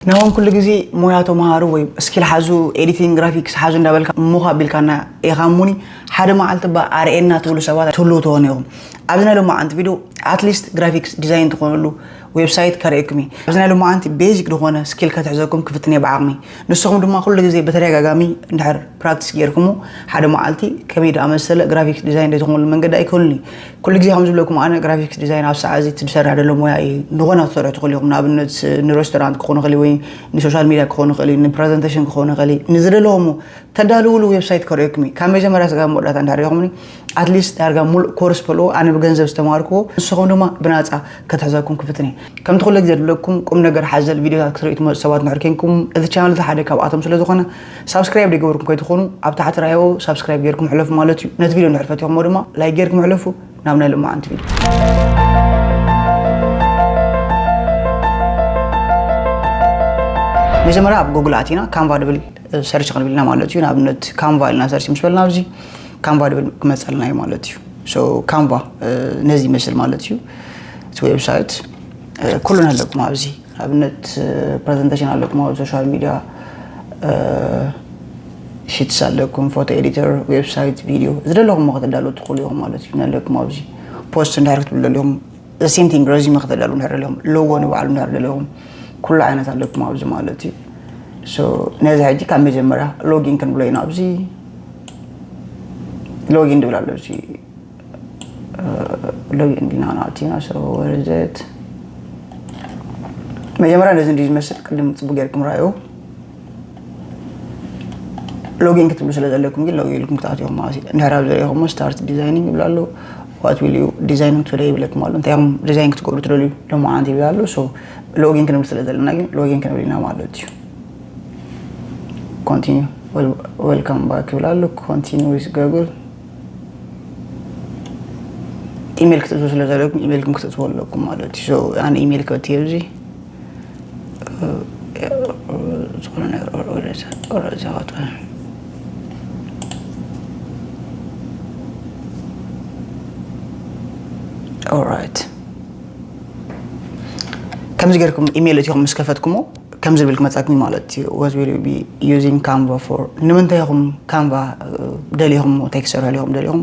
ናሆም ኩሉ ግዜ ሞያ ተምሃሩ ወይ ስኪል ሓዙ፣ ኤዲቲንግ፣ ግራፊክስ ሓዙ እንዳበልካ እሞ ካብ ቢልካና ኢኻ እሙኒ። ሓደ መዓልቲ እባ ኣርእየና ትብሉ ሰባት ትህልዉ ትኾኑ ኢኹም። ኣብዚ ናይ ሎማዓንቲ ቪድዮ ኣትሊስት ግራፊክስ ዲዛይን ትኾነሉ ዌብሳይት ከርእየኩም እየ። ኣብዚ ናይ ሎማዓንቲ ቤዚክ ዝኾነ ስኪል ከትሕዘኩም ክፍትን እየ ብዓቕሚ። ንስኹም ድማ ኩሉ ግዜ ብተደጋጋሚ እንድሕር ፕራክቲስ ጌርኩሞ ሓደ መዓልቲ ከመይ ደኣ መሰለ ግራፊክስ ዲዛይን ዘይትኾነሉ መንገዲ ኣይኮኑን እዩ። ኩሉ ግዜ ከም ዝብለኩም ኣነ ግራፊክስ ዲዛይን ኣብ ሰዓት እዚ ትሰርሕ ደሎ ሞያ እዩ። ንኾነ ክትሰርሑ ትኽእሉ ኢኹም። ንኣብነት ንሬስቶራንት ክኾኑ ይኽእል እዩ ወይ ንሶሻል ሚድያ ክኾኑ ይኽእል እዩ፣ ንፕረዘንቴሽን ክኾኑ ይኽእል እዩ። ንዝደለኹም ተዳልውሉ ዌብሳይት ከርእየኩም እዩ። ካብ መጀመርያ ስጋብ መወዳእታ እንዳርኢኹምኒ ኣትሊስት ዳርጋ ሙሉእ ኮርስ በልዎ ኣነ ብገንዘብ ዝተማሃርክዎ ንስኹም ድማ ብናፃ ክትሕዘኩም ክፍትን እየ። ከምቲ ኩሉ ግዜ ዝብለኩም ቁም ነገር ሓዘል ቪድዮታት ክትርእዩ ትመፁ ሰባት እንድሕር ኮንኩም እቲ ቻነል እዚ ሓደ ካብኣቶም ስለ ዝኾነ ሳብስክራይብ ዘይገበርኩም ከይትኾኑ ኣብ ታሕቲ ራእይዎ ሳብስክራይብ ጌርኩም ሕለፉ ማለት እዩ። ነቲ ቪድዮ እንድሕር ፈቲኹሞ ድማ ላይክ ጌርኩም ሕለፉ። ናብ ናይ ሎማዓንቲ ቪድዮ መጀመርያ ኣብ ጉግል ኣቲና ካንቫ ድብል ሰርች ክንብል ኢና ማለት እዩ። ንኣብነት ካንቫ ኢልና ሰርች ምስ በልና ኣብዚ ካንቫ ድብል ክመፀልና እዩ ማለት እዩ። ሶ ካንቫ ነዚ ይመስል ማለት እዩ። እቲ ዌብሳይት ኩሉ ኣለኩም ኣብዚ። ኣብነት ፕረዘንቴሽን ኣለኩም ኣብ ሶሻል ሚድያ ሽትስ ኣለኩም፣ ፎቶ ኤዲተር፣ ዌብሳይት፣ ቪድዮ ዝደለኹም ከተዳሉ ትኽእሉ ኢኹም ማለት እዩ። ኣለኩም ኣብዚ ፖስት እንድሕር ክትብሉ ደሊኹም፣ ሴም ቲንግ ረዚመ ከተዳሉ እንድሕር ደሊኹም፣ ሎጎ ንባዕሉ እንድሕር ደሊኹም ኩሉ ዓይነት ኣለኩም ኣብዚ ማለት እዩ። ሶ ነዚ ሕጂ ካብ መጀመርያ ሎጊን ክንብሎ ኢና። ኣብዚ ሎጊን ድብል ኣሎ እዚ ሎጊን ዲና ናቲና ሶ ወርዘት መጀመርያ ነዚ እንዲ ዝመስል ቅድም ፅቡቅ ጌርኩም ራዩ። ሎጊን ክትብሉ ስለ ዘለኩም ግን ሎጊን ኢልኩም ክትኣትኹም ማለት እዩ። እንድሕር ኣብ ዘሪኹም ስታርት ዲዛይኒንግ ይብል ኣሎ። ዋት ዊል ዩ ዲዛይን ቱደይ ይብለኩም ኣሎ። እንታይ ኢኹም ዲዛይን ክትገብሩ ትደልዩ ሎማዓንቲ ይብል ኣሎ። ሶ ሎጊን ክንብል ስለ ዘለና ግን ሎጊን ክንብል ኢና ማለት እዩ። ኮንቲኒ ዌልካም ባክ ይብል ኣሎ። ኮንቲኒ ዊዝ ጉግል ኢሜል ክትእትዉ ስለ ዘለኩም ኢሜልኩም ክትእትዉ ኣለኩም ማለት እዩ። ኣነ ኢሜል ክእትየ ኣብዚ ዝኾነ ነገር ወረዛ ወረዛ ኦራይት ከምዚ ገርኩም ኢሜል እቲኹም ምስ ከፈትኩሞ ከምዚ ዝብል ክመጻኩም ማለት እዩ። What will you be using Canva for? ንምንታይ ኢኹም ካንቫ ደሊኹም ቴክስት ሰርሑ ደሊኹም ደሊኹም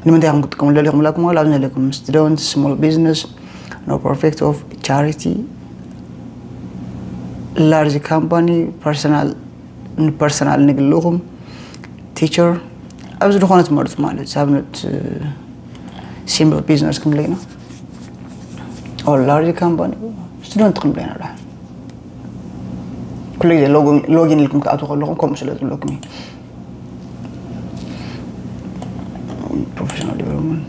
ንምንታይ ኢኹም ክትጥቀሙ ደሊኹም ብላኩም ማለት ኣብዚ ዘለኩም ስቱደንት ስሞል ቢዝነስ ኖን ፕሮፊት ኦፍ ቻሪቲ ላርጅ ካምፓኒ ፐርሰናል ንፐርሰናል ንግልኹም ቲቸር ኣብዚ ዝኾነ ትመርፁ ማለት እዩ። ኣብነት ሲምፕል ቢዝነስ ክንብለይና ኦር ላርጅ ካምፓኒ ስቱደንት ክንብለይና ዳ ኩሉ ግዜ ሎጊን ኢልኩም ክትኣትዉ ከለኹም ከምኡ ስለ ዝብለኩም እዩ። ፕሮፌሽናል ዲቨሎፕመንት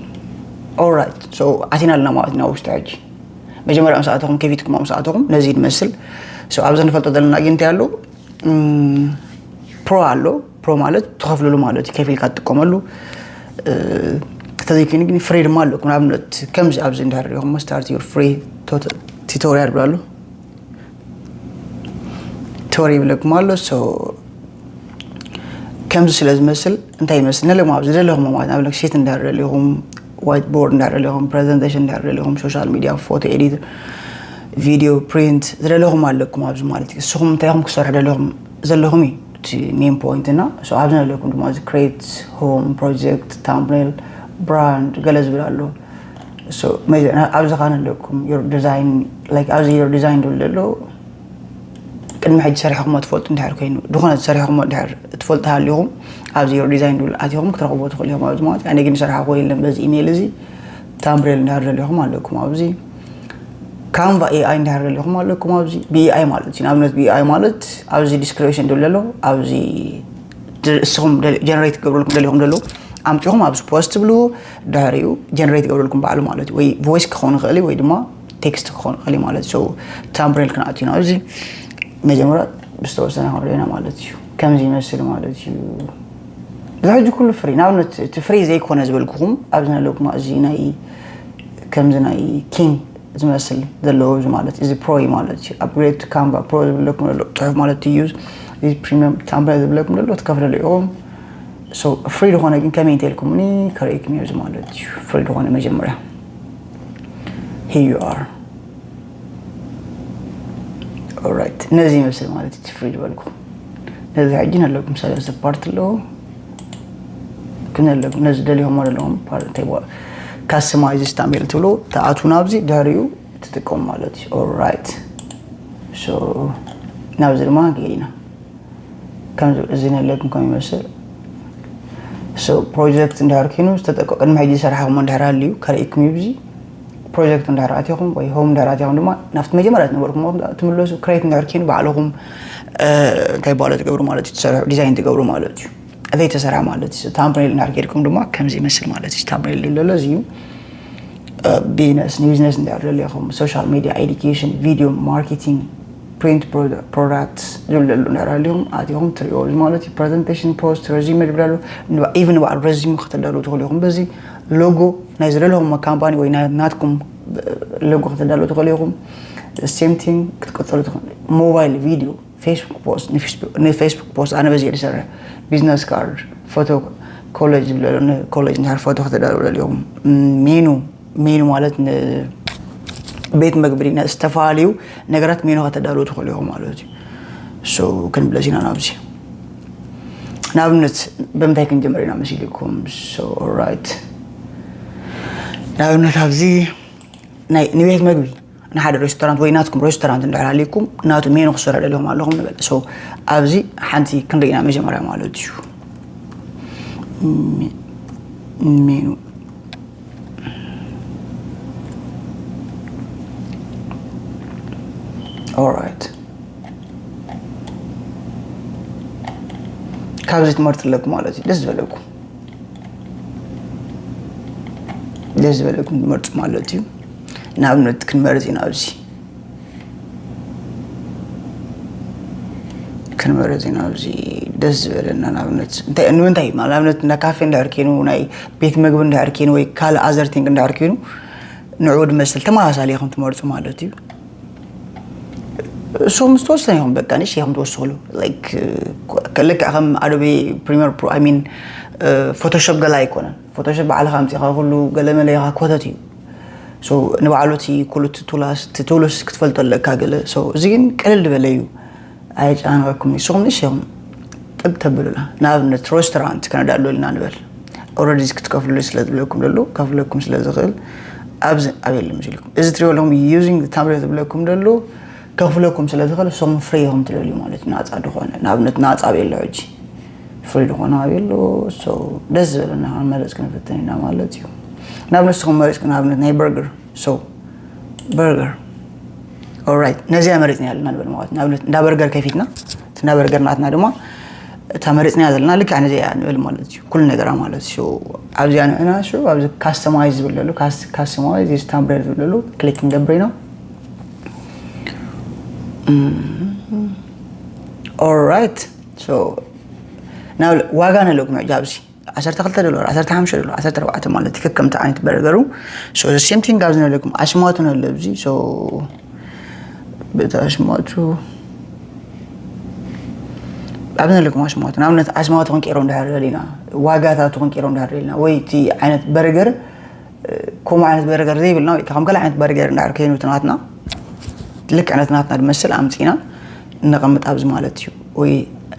ኦራይት ሶ ኣቲና ኣለና ማለት ኢና ውሽጢ ሕጂ መጀመርያ ምስ ኣተኹም ከፊትኩም ምስ ኣተኹም ነዚ ይመስል። ሶ ኣብዚ ንፈልጦ ዘለና ግን እንታይ ኣሎ ፕሮ ኣሎ። ፕሮ ማለት ትኸፍልሉ ማለት እዩ። ከፊልካ ትጥቀመሉ ተዘይኮይኑ ግን ፍሪ ድማ ኣለኩም። ንኣብነት ከምዚ ኣብዚ እንድሕር ሪኹም ስታርት ዩር ፍሪ ቱቶሪያል ብላሉ ቶሪ ይብለኩም ኣሎ። ከምዚ ስለ ዝመስል እንታይ ይመስል ነለሞ ኣብዚ ዘለኹም ማለት ንኣብነት ሴት እንዳር ደሊኹም ዋይት ቦርድ እንዳር ደሊኹም ፕሬዘንቴሽን እንዳር ደሊኹም ሶሻል ሚድያ ፎቶ ኤዲት ቪዲዮ ፕሪንት ዝደለኹም ኣለኩም ኣብዚ ማለት እዩ። ንስኹም እንታይ ኢኹም ክሰርሑ ደለኹም ዘለኹም እዩ እቲ ሜን ፖይንት እና ኣብዚ ዘለኩም ድማ እዚ ክሬት ሆም ፕሮጀክት ታምብኔል ብራንድ ገለ ዝብል ኣሎ። ኣብዚ ኻን ኣለኩም ዲዛይን ኣብዚ ዲዛይን ዝብል ዘሎ ቅድሚ ሕጂ ሰሪሕኩሞ ትፈልጡ እንድሕር ኮይኑ ዝኾነ ዝሰሪሕኩሞ እንድሕር ትፈልጡ ሃሊኹም ኣብዚ ዲዛይን ዝብል ኣቲኹም ክትረኽቦ ትኽእሉ ኢኹም ኣብዚ ማለት ኣነ ግን ዝሰራሕኩዎ የለን በዚ ኢሜይል እዚ ታምብሬል እንድሕር ደሊኹም ኣለኩም ኣብዚ ካንቫ ኤኣይ እንድሕር ደሊኹም ኣለኩም ኣብዚ ብኤኣይ ማለት እዩ ንኣብነት ብኤኣይ ማለት ኣብዚ ዲስክሪፕሽን ዝብል ዘሎ ኣብዚ እስኹም ጀነሬት ክገብረልኩም ደሊኹም ዘለዉ ኣምፂኹም ኣብዚ ፖስት ትብልዎ ድሕሪኡ ጀነሬት ይገብረልኩም ባዕሉ ማለት እዩ ወይ ቮይስ ክኸውን ይኽእል ወይ ድማ ቴክስት ክኾን ይኽእል ማለት እዩ። ታምብሬል ክንኣትዩ ናብ እዚ መጀመርያ ብዝተወሰነ ክንሪኦ ኢና ማለት እዩ። ከምዚ ይመስል ማለት እዩ። እዚ ሕጂ ኩሉ ፍሪ ንኣብነት እቲ ፍሪ ዘይኮነ ዝበልኩኹም ኣብዚ ዘለኩም እዚ ናይ ከምዚ ናይ ኪን ዝመስል ዘለዎ እዚ ማለት እዚ ፕሮ እዩ ማለት እዩ። ኣፕግሬድ ካንቫ ፕሮ ዝብለኩም ዘሎ ፅሑፍ ማለት እዩ። እዚ ፕሪሚየም ታምብሬል ዝብለኩም ዘሎ ትከፍለሉ ኢኹም። ፍሪ ዝኾነ ግን ከመይ እንተልኩምኒ ከርእየኩም እዩ እዚ ማለት እዩ። ፍሪ ዝኾነ መጀመርያ here you are alright ነዚ ይመስል ማለት እዩ ፍሪ ዝበልኩ። ነዚ ሕጂ ነለኩም ሰለስተ ፓርት ኣለዎ። ክነለኩም ነዚ ደሊኹም ዘለኹም ፓርት እንታይ ካስተማይዝ ስታምብል ትብሉ፣ ተኣቱ ናብዚ ድሕሪኡ ትጥቀሙ ማለት እዩ። ኦራይት፣ ናብዚ ድማ ገይና ከም እዚ ነለኩም ከም ይመስል። ፕሮጀክት እንድሕር ኮይኑ ዝተጠቀ ቅድሚ ሕጂ ዝሰራሕኹም እንድሕር ኣልዩ ከርእይኩም እዩ። እዚ ፕሮጀክት እንድሕር ኣቲኹም ወይ ሆም እንድሕር ኣቲኹም ድማ ናብቲ መጀመርያ ትነበርኩም ትምለሱ። ክሬት እንድሕር ኮይኑ ባዕልኹም እንታይ ባለ ትገብሩ ማለት እዩ፣ ትሰርሑ፣ ዲዛይን ትገብሩ ማለት እዩ። ዘይተሰርሐ ማለት እዩ። ታምብኔል እንድሕር ከይድኩም ድማ ከምዚ ይመስል ማለት እዩ። ታምብኔል ዝብለሎ እዚ እዩ። ቢዝነስ ንቢዝነስ እንድሕር ደሊኹም፣ ሶሻል ሚድያ፣ ኤዱኬሽን፣ ቪድዮ፣ ማርኬቲንግ፣ ፕሪንት ፕሮዳክትስ ዝብለሉ እንድሕር ኣሊኹም ኣቲኹም ትሪኦ ማለት እዩ። ፕሬዘንቴሽን፣ ፖስት፣ ረዚመ ዝብለሉ፣ ኢቭን በዓል ረዚሙ ከተዳሉ ትኽእሉ ኢኹም። በዚ ሎጎ ናይ ዝደለኹም ካምፓኒ ወይ ናይ ናትኩም ሎጎ ከተዳሉ ትኽእሉ ኢኹም። ሴም ቲንግ ክትቀጸሉ ትኽእሉ። ሞባይል ቪድዮ፣ ፌስቡክ ፖስት፣ ንፌስቡክ ፖስት ኣነ በዚ እየ ዝሰርሕ። ቢዝነስ ካርድ፣ ፎቶ፣ ኮሌጅ ዝብለሉ ኮሌጅ እንድሕር ፎቶ ከተዳሉ ደሊኹም፣ ሜኑ ሜኑ ማለት ንቤት መግቢ ዝተፈላለዩ ነገራት ሜኑ ከተዳልዉ ትኽእሉ ኢኹም ማለት እዩ። ሶ ክንብለስ ኢና ናብዚ። ንኣብነት ብምንታይ ክንጀምር ኢና መሲልኩም? ሶ ኦራይት፣ ንኣብነት ኣብዚ ናይ ንቤት መግቢ ንሓደ ሬስቶራንት ወይ ናትኩም ሬስቶራንት እንድሕር ሃልይኩም ናቱ ሜኑ ክሰርሕ ደሊኹም ኣለኹም ንበል። ሶ ኣብዚ ሓንቲ ክንርኢ ኢና መጀመርያ ማለት እዩ። ሜ- ሜኑ ኦራይት፣ ካብዚ ትመርጽ ኣለኩም ማለት እዩ። ደስ ዝበለኩም ደስ ዝበለኩም ትመርጹ ማለት እዩ። ንኣብነት ክንመርጽ ኢና ኣብዚ ክንመርጽ ኢና ኣብዚ ደስ ዝበለና ንኣብነት እንታይ ንምንታይ ማለት ንኣብነት እንዳ ካፌ እንድሕር ኮይኑ ናይ ቤት መግቢ እንድሕር ኮይኑ ወይ ካልእ ኣዘር ቲንግ እንድሕር ኮይኑ ንዕኡ ዝመስል ተመሳሳሊ ኢኹም ትመርጹ ማለት እዩ። እሶም ዝተወሰነ ኢኹም በቃ ንሽ ኢኹም ትወስኽሉ። ላይክ ልክዕ ከም ኣዶቤ ፕሪሚየር ፕሮ ኣይ ሚን ፎቶሾፕ ገላ ኣይኮነን። ፎቶሾፕ ባዕልኻ ኣምጺኻ ኩሉ ገለ መለ ኢኻ ኮተት እዩ። ሶ ንባዕሉ እቲ ኩሉ እቲ ቱላስ እቲ ቱልስ ክትፈልጦ ኣለካ ገለ። ሶ እዚ ግን ቅልል ዝበለ እዩ። ኣየጨናንቐኩም። ንስኹም ንሽ ኢኹም ጥብ ተብሉላ። ንኣብነት ሬስቶራንት ከነዳሉ ኢልና ንበል። ኦረዲ ክትከፍሉሉ ስለ ዝብለኩም ደሎ ከፍለኩም ስለ ዝኽእል ኣብዚ ኣበየሉ ምስ ኢልኩም እዚ ትሪኦ ኣለኹም ዩዚንግ ታምብኔል ዝብለኩም ደሎ ከኽፍለኩም ስለ ዝኽእል ንስኹም ፍሪ ኢኹም ትደልዩ ማለት እዩ። ናፃ ዝኾነ ንኣብነት ናፃ ኣበየሎ ሕጂ ፍሪ ዝኾነ ኣበየሎ። ሶ ደስ ዝበለና ክንመረፅ ክንፍትን ኢና ማለት እዩ። ንኣብነት ንስኹም መረፅኩም ንኣብነት ናይ በርገር ሶ በርገር ኦራይት ነዚኣ መሪፅና ኣለና ንበል ማለት ንኣብነት እንዳ በርገር ከፊትና እቲ እንዳ በርገር ናትና ድማ እታ መሪፅና ዘለና ልክዕ ነዚኣ እያ ንበል ማለት እዩ። ኩሉ ነገራ ማለት እዩ። ኣብዚኣ ንዕና ሽዑ ኣብዚ ካስተማይዝ ዝብል ዘሎ ካስተማይዝ ስታምብሬር ዝብል ዘሎ ክሊክ ክንገብር ኢና። ኦራይት ናብ ዋጋ ነለኩም ሕጂ ኣብዚ ዓሰርተ ክልተ ዶላር፣ ዓሰርተ ሓሙሽተ ዶላር፣ ዓሰርተ ኣርባዕተ ማለት ከከምቲ ዓይነት በርገሩ። ሶ ሴም ቲንግ ኣብዚ ነለኩም ኣሽማቱ ነለ ኣብዚ ሶ በቲ ኣሽማቱ ኣብዚ ነለኩም ኣሽማቱ ንኣብነት ኣሽማቱ ክንቀይሮ እንድሕር ደሊና ዋጋታቱ ክንቀይሮ እንድሕር ደሊና ወይ እቲ ዓይነት በርገር ከምኡ ዓይነት በርገር ዘይብልና ወይ ከዓ ከም ካልእ ዓይነት በርገር እንድሕር ከይኑ እቲ ናትና ልክዕ ነቲ ናትና ዝመስል ኣምፂና ነቐምጥ ኣብዚ ማለት እዩ። ወይ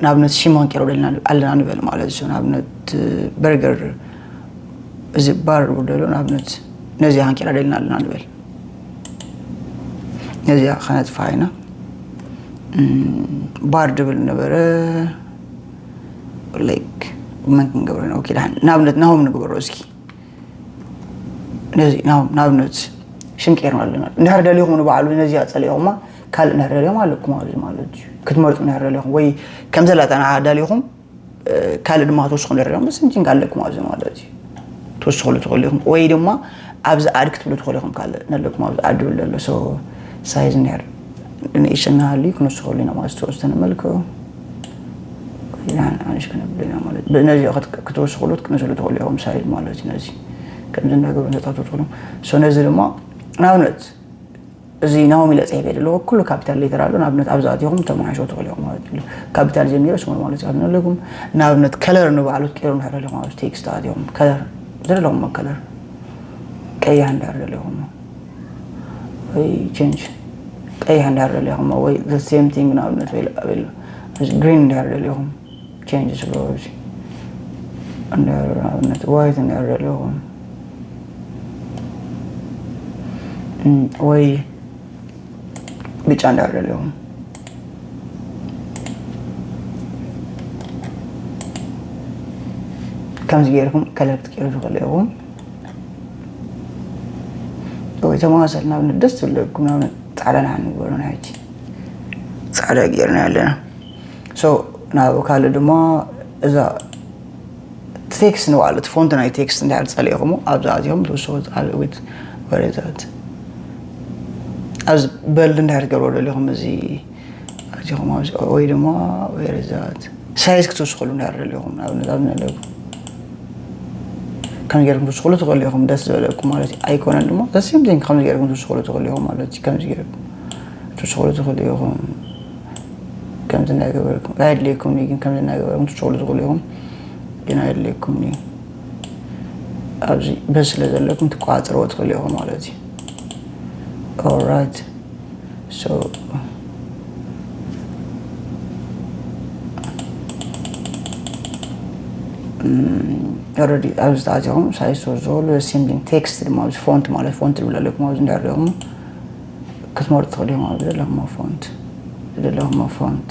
ንኣብነት ሽም ክንቀይሮ ደልና ኣለና ንበል ማለት እዩ። ንኣብነት በርገር እዚ ባር ደሎ ንኣብነት ነዚኣ ክንቀይራ ደልና ኣለና ንበል። ነዚኣ ከነጥፋ ኢና። ባር ድብል ነበረ ላይክ መን ክንገብሮ ኢና? ኦኬ፣ ንኣብነት ናሆም ንግበሮ እስኪ። ነዚ ንኣብነት ሽም ቀይርና ኣለና። እንድሕር ደሊኹም ንባዕሉ ነዚኣ ጸሊእኹማ ካልእ እንድሕር ደሊኹም ኣለኩም ኣብዚ ማለት እዩ። ክትመርጹ እንድሕር ደሊኹም ወይ ከም ዘላታ ንዓ ደሊኹም ካልእ ድማ ትወስኹ እንድሕር ደሊኹም ስንቲንግ ኣለኩም ኣብዚ ማለት እዩ። ትወስኹሉ ትኽእሉ ኢኹም ወይ ድማ ኣብዚ ኣድ ክትብሉ ትኽእሉ ኢኹም ካልእ ነለኩም ኣብዚ ኣድ ዝብል ዘሎ ሶ ሳይዝ እንድሕር ንእሽተይ እናሃልዩ ክንወስኸሉ ኢና ማለት ዝተወሰነ መልክዑ። ያን ኣንሽ ከነብል ኢና ማለት እዩ። ነዚ ክትወስኽሉ ክትቅንስሉ ትኽእሉ ኢኹም ሳይዝ ማለት እዩ። ነዚ ከምዚ እንዳገበሩ ተጻወቱ ትኽእሉ። ሶ ነዚ ድማ ንኣብነት እዚ ናሆም ኢለ ጽሒፈ ዘለኹ ኩሉ ካፒታል ሌተር ኣሎ። ንኣብነት ኣብዚ ኣቲኹም ተመሓይሾ ትኽእሉ ኢኹም ማለት እዩ። ካፒታል ጀሚረ ስሞል ማለት እዩ ኣለኩም። ንኣብነት ከለር ንባዕሉ ትቀይሩ እንድሕር ደሊኹም ኣብዚ ቴክስት ኣቲኹም ከለር ዘለኹም ከለር ቀያሕ እንድሕር ደሊኹም ወይ ቼንጅ ቀይሕ እንዳር ደሊኹም ወይ the same thing ንኣብነት ወይ ኣበሎ green እንዳር ደሊኹም change ስለ እዚ እንዳር ንኣብነት white እንዳር ደሊኹም ወይ ብጫ እንዳር ደሊኹም ከምዚ ገይርኩም ከለር ክትቀይሩ ትኽእሉ ኢኹም። ወይ ተመሳሰል ናብነት ደስ ዝብለኩም ናብነት ፃዕዳ ንሓን ንግበሮ ናይ ሕጂ ፃዕዳ ገይርና ኣለና። So ናብ ካልእ ድማ እዛ ቴክስት ንባዕሉ እቲ ፎንት ናይ ቴክስት እንድሕር ፀሊእኹም ኣብዛ ኣዚኹም ትውስኹ ፃልዊት ወረዛት ኣብዚ በልድ እንድሕር ትገብሮ ደሊኹም እዚ ኣዚኹም ኣብዚ ወይ ድማ ወረዛት ሳይዝ ክትውስኹሉ እንድሕር ደሊኹም ንኣብነት ኣብዚ ኣለኩም ከም ገይርኩም ትውስኹሉ ትኽእሉ ኢኹም ደስ ዝበለኩም ማለት እዩ ኣይኮነን ድማ the same thing ከም ገይርኩም ትውስኹሉ ትኽእሉ ኢኹም ማለት እዩ ከም ገይርኩም ትውስኹሉ ትኽእሉ ኢኹም ከምዚ እናገበርኩም ኣየድልየኩም ግን ከምዚ እናገበርኩም ትውስኹሉ ትኽእሉ ኢኹም ግን ኣየድልየኩም እዩ ኣብዚ በስ ስለ ዘለኩም ትቆፃፀርዎ ትኽእሉ ኢኹም ማለት እዩ alright so already ኣብዚ ተኣቲኹም ሳይዝ ዝወዘሉ sending text ድማ ኣብዚ ፎንት ማለት ፎንት ዝብለለኩም ኣብዚ እንዳሪኹም ክትመርጡ ትኽእሉ ኢኹም ኣብዚ ዘለኹም ፎንት ዘለኹም ፎንት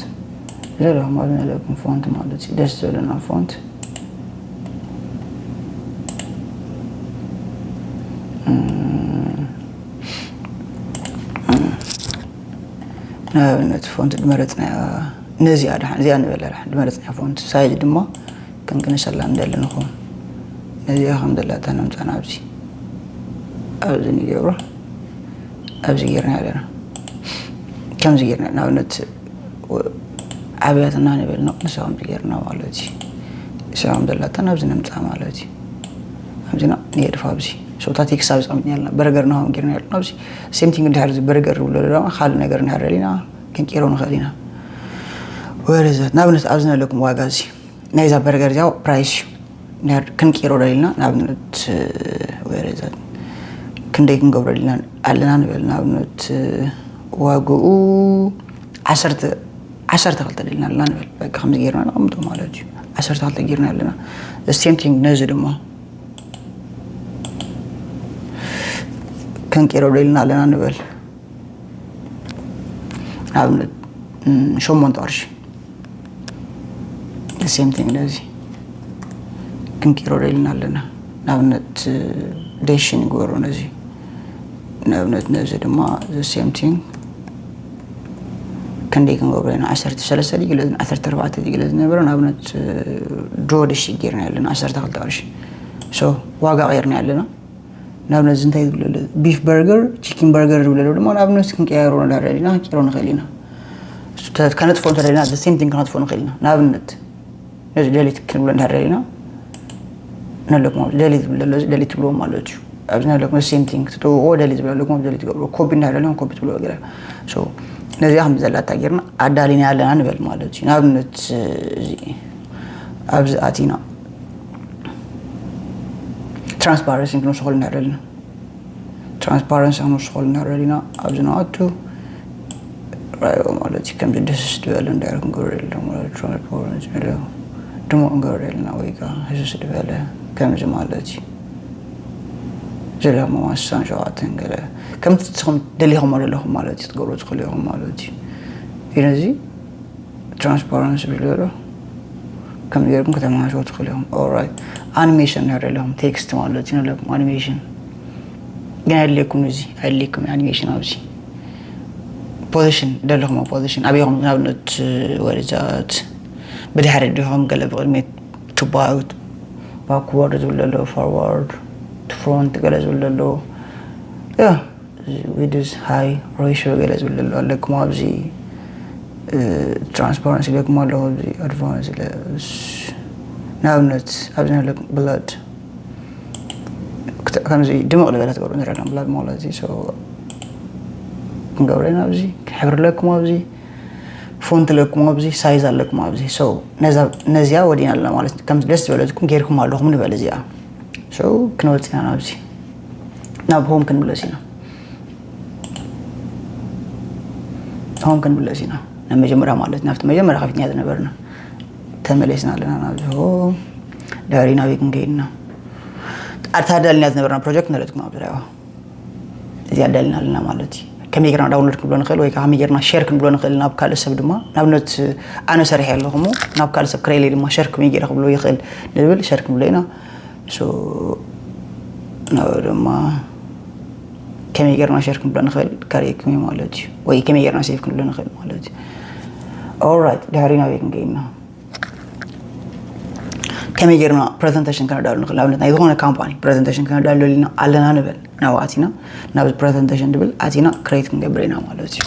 ዘለኹም ኣብዚ ዘለኩም ፎንት ማለት እዩ ደስ ዝብለና ፎንት ንኣብነት ፎንት ድመረፅናያ ነዚኣ ድሓን እዚኣ ንበላ ድሓን ድመረፅናያ ፎንት ሳይዝ ድማ ከም ክንሰላ እንደሊ ንኸውን ነዚኣ ከም ዘላታ ነምፃና ኣብዚ ኣብዚ ንገብሮ ኣብዚ ጌርና ኣለና ከምዚ ጌርና ንኣብነት ዓብያትና ንበል ንቕንሳ ከምዚ ጌርና ማለት እዩ እሳ ከም ዘላታ ናብዚ ነምፃ ማለት እዩ ኣብዚና ንየድፋ ኣብዚ ሶታ ቴክስት ኣብዚ ቀምጥና ኣለና በርገር ንሃም ጌርና ኣለና ኣብዚ same thing እንድሕር እዚ በርገር ዝብሎ ድማ ካልእ ነገር እንድሕር ደሊና ክንቀይሮ ንኽእል ኢና ወረዘት ንኣብነት ኣብዚ ነለኩም ዋጋ እዚ ናይዛ በርገር እዚኣ ፕራይስ እዩ ክንቀይሮ ደሊልና ንኣብነት ወረዘት ክንደይ ክንገብሮ ደሊና ኣለና ንበል ንኣብነት ዋግኡ ዓሰርተ ዓሰርተ ክልተ ደሊና ኣለና ንበል በቃ ከምዚ ጌርና ነቐምጦ ማለት እዩ ዓሰርተ ክልተ ጌርና ኣለና same thing ነዚ ድማ ክንቀይሮ ደሊና ኣለና ንበል ንኣብነት ሸሞንተ ቅርሺ same thing ነዚ ክንቀይሮ ደሊና ኣለና ንኣብነት ደሽ ንግበሮ ነዚ ንኣብነት ነዚ ድማ same thing ክንደይ ክንገብሮ ኢና ዓሰርተ ሰለስተ ድዩ ገለ ዓሰርተ ኣርባዕተ ድዩ ገለ ዝነበረ ንኣብነት ድሮ ደሽ ጌርና ኣለና ዓሰርተ ክልተ ቅርሺ so ዋጋ ቀይርና ኣለና ንኣብነት እዚ እንታይ ዝብለሉ ቢፍ በርገር ቺኪን በርገር ዝብለሉ ድማ ንኣብነት ክንቀያየሮ ንዳር ደሊና ክንቀይሮ ንኽእል ኢና ከነጥፎ እንተደሊና the same thing ከነጥፎ ንኽእል ኢና ንኣብነት ነዚ ደሊት ክንብሎ እንድሕር ደሊና ነለኩም ኣብዚ ደሊት ዝብል ዘሎ እዚ ደሊት ትብልዎ ማለት እዩ ኣብዚ ነለኩም same thing ክትጥውቕዎ ደሊት ዝብል ኣለኩም ኣብዚ ደሊት ትገብርዎ ኮፒ እንድሕር ደሊኩም ኮፒ ትብልዎ ገለ ነዚኣ ከም ዘላታ ጌርና ኣዳሊና ኣለና ንበል ማለት እዩ ንኣብነት እዚ ኣብዚ ኣቲና transparency ክንውስኸሉ እንድሕር ደሊና transparency ክንውስኸሉ እንድሕር ደሊና ኣብዚ ንኣቱ ራዮ ማለት እዩ ከምዚ ደስ ዝበለ እንዳር ክንገብረሉ ማለት transparency ድሞ ክንገብረልና ወይ ከዓ ህስስ ዝበለ ከምዚ ማለት እዩ ዘለኹም ኣስሳን ሸውዓተን ገለ ከምቲ ንስኹም ደሊኹም ዘለኹም ማለት እዩ ትገብሩ ትኽእሉ ኢኹም ማለት እዩ ኢነዚ transparency ዝብሎ ከም ገይርኩም ከተመሃሸዎ ትኽእሉ ኢኹም ኦራይት animation ንርኢ ኣለኹም text ማለት እዩ ኣለኩም animation ግን ኣየድልየኩም እዚ ኣየድልየኩም animation ኣብዚ position ደለኹም position ኣበይኹም ንኣብነት ወደዛት ብድሕሪ ዲኹም ገለ ብቕድሚት to back backward ዝብል ዘሎ forward to front ገለ ዝብል ዘሎ ያ width high ratio ገለ ዝብል ዘሎ ኣለኩም ኣብዚ transparency ኢለኩም ኣለኹ ኣብዚ advance ንኣብነት ኣብዚ ኣለኩም blood ከምዚ ድምቕ ዝበለ ትገብሩ ንረና blood ማለት እዚ ክንገብረ ኢና ኣብዚ ሕብሪ ኣለኩም ኣብዚ ፎንት ኣለኩም ኣብዚ ሳይዝ ኣለኩም ኣብዚ ነዚኣ ወዲና ኣለና ማለት ከም ደስ ዝበለትኩም ጌርኩም ኣለኹም ንበል እዚኣ ክንወፅእ ኢና ናብዚ ናብ ሆም ክንምለስ ኢና ሆም ክንምለስ ኢና። ናብ መጀመርያ ማለት ናብቲ መጀመርያ ከፊትና ዝነበርና ተመለስና ኣለና። ናብዚ ሆም ድሕሪ ናበይ ክንከይድና? ኣታ ደልናያ ዝነበርና ፕሮጀክት ንረትኩም ኣብዚ ሪኣዋ። እዚኣ ደልና ኣለና ማለት እዩ። ከመይ ጌርና ዳውንሎድ ክንብሎ ንኽእል ወይ ከዓ ከመይ ጌርና ሼር ክንብሎ ንኽእል ናብ ካልእ ሰብ ድማ፣ ንኣብነት ኣነ ሰሪሐ ኣለኹ እሞ ናብ ካልእ ሰብ ክረኢለይ ድማ ሼር ከመይ ጌረ ክብሎ ይኽእል ንብል፣ ሸር ክንብሎ ኢና። ሶ ናብ ድማ ከመይ ጌርና ሸር ክንብሎ ንኽእል ከርእየኩም እዩ ማለት እዩ። ወይ ከመይ ጌርና ሴቭ ክንብሎ ንኽእል ማለት እዩ። ኦራይት፣ ድሕሪ ናበይ ክንገይና? ከመይ ጌርና ፕሬዘንቴሽን ከነዳሉ ንኽእል? ንኣብነት ናይ ዝኾነ ካምፓኒ ፕሬዘንቴሽን ከነዳሉ ደሊና ኣለና ንበል። ናብ ኣቲና ናብዚ ፕሬዘንቴሽን ድብል ኣቲና ክሬት ክንገብር ኢና ማለት እዩ።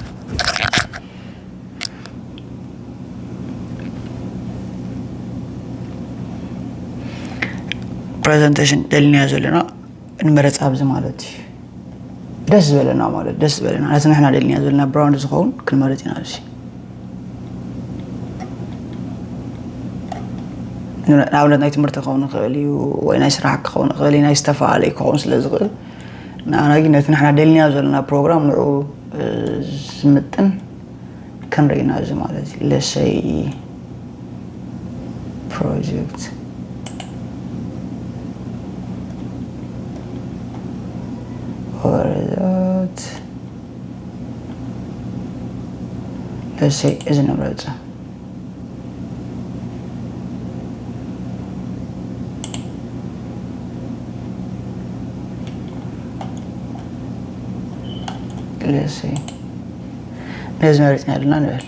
ፕሬዘንቴሽን ደሊናዮ ዘለና ንመረፅ ኣብዚ ማለት እዩ። ደስ ዝበለና ማለት ደስ ዝበለና ነቲ ንሕና ደሊናዮ ዘለና ብራንድ ዝኸውን ክንመርፅ ኢና ኣብዚ። ንኣብነት ናይ ትምህርቲ ክኸውን ይኽእል እዩ፣ ወይ ናይ ስራሕ ክኸውን ይኽእል እዩ፣ ናይ ዝተፈላለየ ክኸውን ስለ ዝኽእል፣ ንኣና ግን ነቲ ንሕና ደሊናዮ ዘለና ፕሮግራም ንዑ ዝምጥን ክንርኢ ኢና። እዚ ማለት እዩ ለሰይ ፕሮጀክት ወረዳት ለሰይ እዚ ንምረፀ። ለሰይ ነዚ መሪፅና ኣለና ንበል።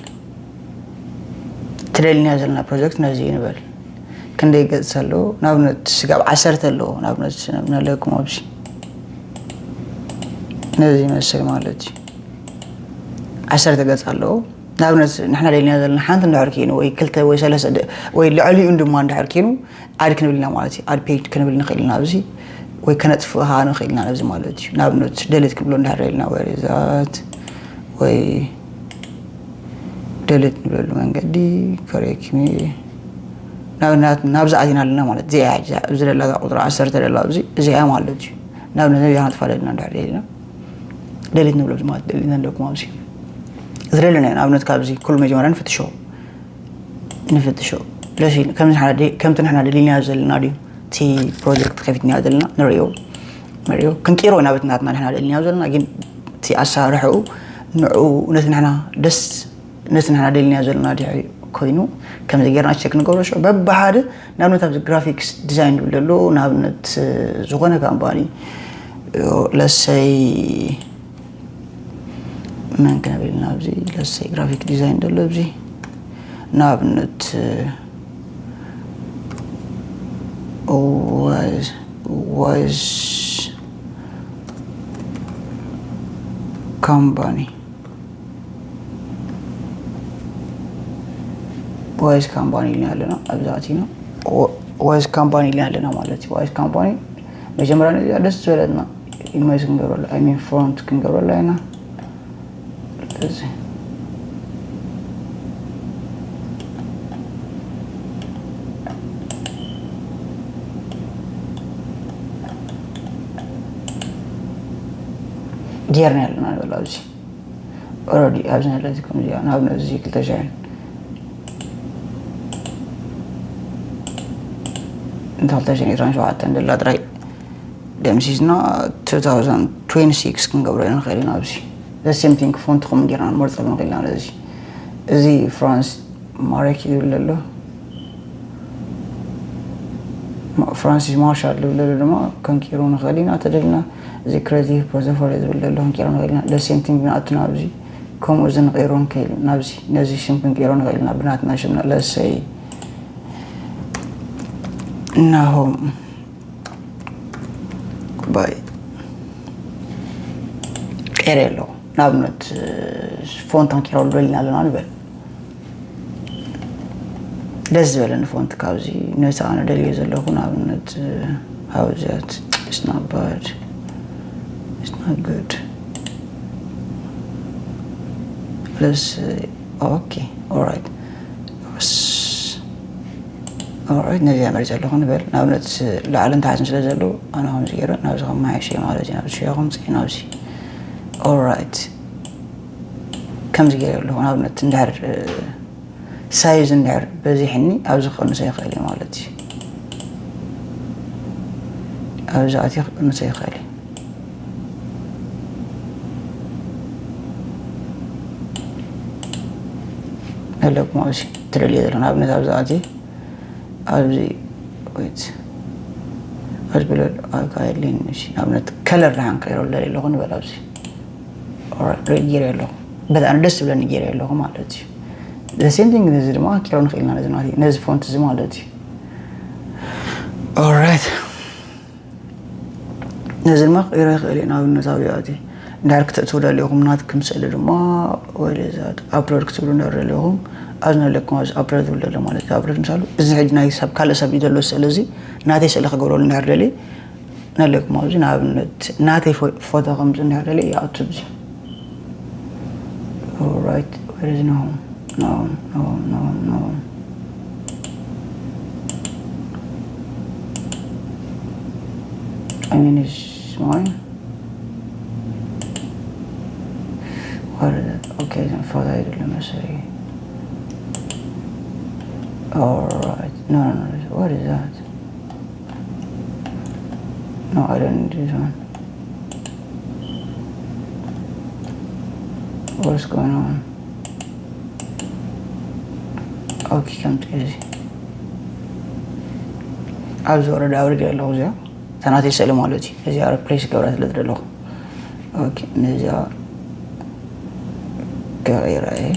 ትደልናዮ ዘለና ፕሮጀክት ነዚ እዩ ንበል። ክንደይ ገፅ ኣለዎ? ንኣብነት ስጋብ ዓሰርተ ኣለዎ። ንኣብነት ነለኩም ኣብዚ ነዚ ይመስል ማለት እዩ። ዓሰርተ ገፅ ኣለዎ። ንኣብነት ንሕና ደሊና ዘለና ሓንቲ እንድሕር ኮይኑ ወይ ክልተ ወይ ሰለስተ ደ- ወይ ልዕሊኡ ድማ እንድሕር ኮይኑ ኣድ ክንብል ኢና ማለት እዩ። ኣድ ፔጅ ክንብል ንኽእል ኢና ኣብዚ ወይ ከነጥፍእ ከዓ ንኽእል ኢና ነዚ ማለት እዩ። ንኣብነት ደሌት ክንብሎ እንድሕር ደሊና ወይ ሪዛት ወይ ደሌት ንብለሉ መንገዲ ከርእየኩም እዩ። ናብዚ ኣቲና ኣለና ማለት እዚኣ እያ። ኣብዚ ደላ እዛ ቁፅሪ ዓሰርተ ደላ ኣብዚ እዚኣ ማለት እዩ። ንኣብነት ነዚኣ ነጥፋ ደሊና እንድሕር ደሊና ደሌት ንብሎ ማለት ደሊና ኣለኩም ኣብዚ ዝደለናዮ ንኣብነት ካብዚ ኩሉ መጀመርያ ንፍትሾ ንፍትሾ ለሲ ከምዚ ንሕና ደ- ከምቲ ንሕና ደሊናዮ ዘለና ድዩ እቲ ፕሮጀክት ከፊትናዮ ዘለና ንሪኦ ንሪኦ ክንቂሮ ኢና በቲ ናትና ንሕና ደሊናዮ ዘለና ግን እቲ ኣሰራርሕኡ ንዑ ነቲ ንሕና ደስ ነቲ ንሕና ደሊናዮ ዘለና ድሕሪ ኮይኑ ከምዚ ጌርና ቸክ ንገብሮ ሽዑ በብሓደ ንኣብነት ኣብዚ ግራፊክስ ዲዛይን ዝብል ዘሎ ንኣብነት ዝኾነ ካምፓኒ ለሰይ መን ክነብል ኢና ኣብዚ ለሰይ ግራፊክ ዲዛይን ዘሎ ኣብዚ ንኣብነት ዋይዝ ካምፓኒ ዋይዝ ካምፓኒ ኢልና ኣለና ኣብዚ ኣቲና ዋይዝ ካምፓኒ ኢልና ኣለና ማለት እዩ። ዋይዝ ካምፓኒ መጀመርያ ነዚኣ ደስ ዝበለትና ኢሜጅ ክንገብረሉ ኣይሚን ፎንት ክንገብረሉ ኢና። ስለዚ ጌርና ኣለና ንበል ኣብዚ ኦረዲ ኣብዚ ነለዚ ከምዚኣ ንኣብነት እዚ ክልተ ሽሕን እንተ ክልተ ሽሕን ዕስራን ሸውዓተን ደላ ጥራይ ደምሲስና two thousand twenty-six ክንገብሮ ንኽእል ኢና ኣብዚ the same thing ፎንት ከም ጌርና ንመርፀሉ ንኽእል ኢና ነዚ እዚ ፍራንስ ማሬክ ይብል ኣሎ ፍራንሲስ ማርሻል ዝብል ዘሎ ድማ ከንቂሮ ንኽእል ኢና ተደልና እዚ ክሬቲቭ ፕሮቶፎል ዝብል ዘሎ ክንቂሮ ንኽእል ኢና the same thing ንኣቱ ናብዚ ከምኡ እዚ ንቀይሮ ንኽእል ናብዚ ነዚ ሽም ክንቀይሮ ንኽእል ኢና ብናትና ሽም ለሰይ ናሆም ባይ ቀይረ ኣለኹ ንኣብነት ፎንት ክንቀይረሉ ደሊና ኣለና ንበል ደስ ዝበለኒ ፎንት ካብዚ ነቲ ኣነ ደልዮ ዘለኹ ንኣብነት ሃውዚያት ስናባድ ስናግድ ለስ ኦኬ ኦራይት ኦራይት ነዚኣ መሪፀ ኣለኹ ንበል ንኣብነት ላዕልን ታሕትን ስለ ዘለዉ ኣነ ከምዚ ገይረ ናብዚ ከመሓየሸ ማለት እዩ ናብዚ ሽያ ከምፅእ ናብዚ ኦራይት ከምዚ ገይረ ኣለኹ። ንኣብነት እንድሕር ሳይዝ እንድሕር በዚሕኒ ኣብዚ ክቕንሶ ይኽእል እዩ ማለት እዩ። ኣብዚ ኣትየ ክቕንሶ ይኽእል እዩ። ኣለኩም ኣብዚ ትደልዮ ዘሎ ንኣብነት ኣብዚ ኣትየ ኣብዚ ወይት ኣብዚ ብለ ኣካየድልኝ ንኣብነት ከለር ደሓን ከይሮ ኣለኹ ንበል ኣብዚ ሬድ ገይረ ኣለኹ። በጣም ደስ ዝብለኒ ገይረ ኣለኹ ማለት እዩ። ሴም ቲንግ ነዚ ድማ ክሮ ንኽእልና ነዚ ፎንት እዚ ማለት እዩ። ኦራይት ነዚ ድማ ክረ ይኽእል እዩ። ንኣብነት ኣብያቲ እንድሕር ክትእትው ደሊኹም ናትኩም ስእሊ ድማ ወደዛት ኣፕሎድ ክትብሉ እንድሕር ደሊኹም ኣብዚ ነለኩም ኣብዚ ኣፕሎድ ትብሉ ደሎ ማለት እዩ። ኣፕሎድ ምሳሉ እዚ ሕጂ ናይ ሰብ ካልእ ሰብ እዩ ዘሎ ስእሊ እዚ ናተይ ስእሊ ክገብረሉ እንድሕር ደሊ ነለኩም ኣብዚ ንኣብነት ናተይ ፎቶ ከምዚ እንድሕር ደሊ ይኣቱ እዚ Alright, where is no? No, no, no, no. I mean, it's mine. What is it? Okay, then for that, let me see. Alright, no, no, no, what is that? No, I don't need this one. What's going on? Okay, ከምቲ እዚ ኣብዚ ወረዳ ኣውርድ ኣለኹ። እዚኣ ተናተይ ስእሊ ማለት እዩ። እዚኣ ሪፕሌስ ገብራ ስለ ዝደለኹ ነዚኣ ከቐይራ እየ።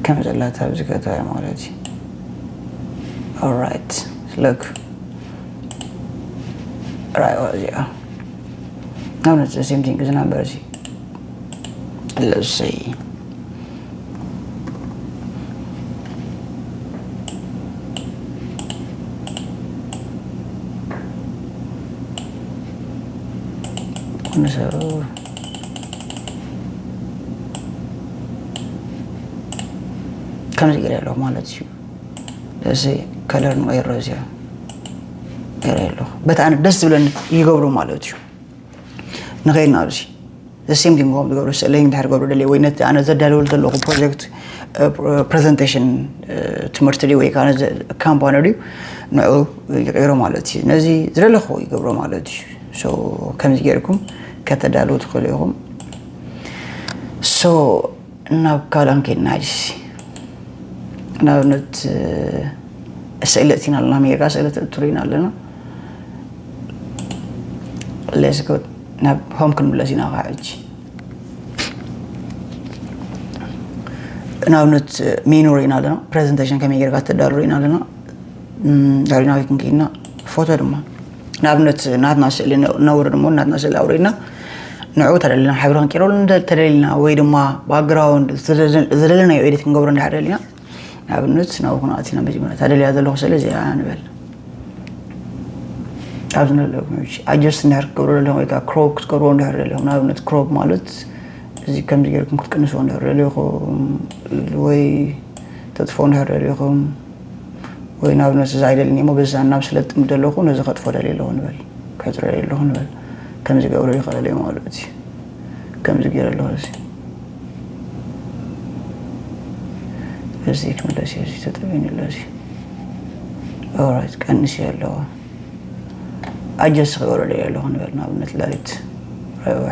ከምዘላ ኣብዚ ከታ ማለት እዩ። Alright, look. ራእዋ እዚኣ ናብነት ሴም ቲንግ እዚ ናምበር እዚ ለሰይ ንሰብ ከምዚ ገይረ ኣለኹ ማለት እዩ። እዚ ከለር ንቀይሮ እዚኣ ገይረ ኣለኹ። በቲ ኣነ ደስ ዝብለኒ ይገብሩ ማለት እዩ። ንኸይድ ናብዚ ሴም ቲንግ ከም ዝገብሩ ስእለይ እንድሕር ገብሩ ደልየ ወይ ነቲ ኣነ ዘዳለወሉ ዘለኹ ፕሮጀክት ፕሬዘንቴሽን ትምህርቲ ድዩ ወይ ከዓ ካምፓኒ ድዩ ንዑ ይቀይሮ ማለት እዩ። ነዚ ዝደለኹ ይገብሮ ማለት እዩ። ከምዚ ገይርኩም ከተዳልዉ ትኽእሉ ኢኹም። ናብ ካልኣን ከይድና ሕጂ ንኣብነት ስእሊ እቲና ኣለና ሜጋ ስእሊ ትርእይና ኣለና። ሌስኮ ናብ ሆም ክንምለስ ኢና ከዓ ሕጂ ንኣብነት ሜኑ ርኢና ኣለና። ፕሬዘንቴሽን ከመይ ጌርካ ተዳሉ ርኢና ኣለና። ዳሪና ወይ ክንክኢልና ፎቶ ድማ ንኣብነት ናትና ስእሊ ነውሪ ድማ ናትና ስእሊ ኣውሪድና ንዑ ተደሊና ሕብሪ ክንቀይረሉ ተደሊና ወይ ድማ ባክግራውንድ ዝደለናዮ ኤዲት ክንገብሮ እንዳሓደሊና ንኣብነት ናብኡ ክንኣቲና መጀመርያ ተደልያ ዘለኹ ስእሊ እዚኣ ንበል ኣብዚ ንለኩም ኣጀስት እንድሕር ክትገብሩ ዘለኹም ወይ ከዓ ክሮፕ ክትገብርዎ እንድሕር ዘለኹም ንኣብነት ክሮፕ ማለት እዚ ከምዚ ገይርኩም ክትቅንስዎ እንድሕር ደሊኹም ወይ ተጥፍኦ እንድሕር ደሊኹም ወይ ንኣብነት እዚ ኣይደልን እሞ በዚ ናብ ስለጥም ደለኹ ነዚ ከጥፎ ደልየ ኣለኹ ንበል ከጥረ ኣለኹ ንበል ከምዚ ገብሮ ይኽእል እየ ማለት እዩ ከምዚ ገይረ ኣለኹ እዚ እዚ ክምለስ እዩ እዚ ተጠበኒ ኣሎ እዚ ኦራይት ቀንስ ኣለዋ ኣጀስ ክገብሮ ደልየ ኣለኹ ንበል ንኣብነት ላይት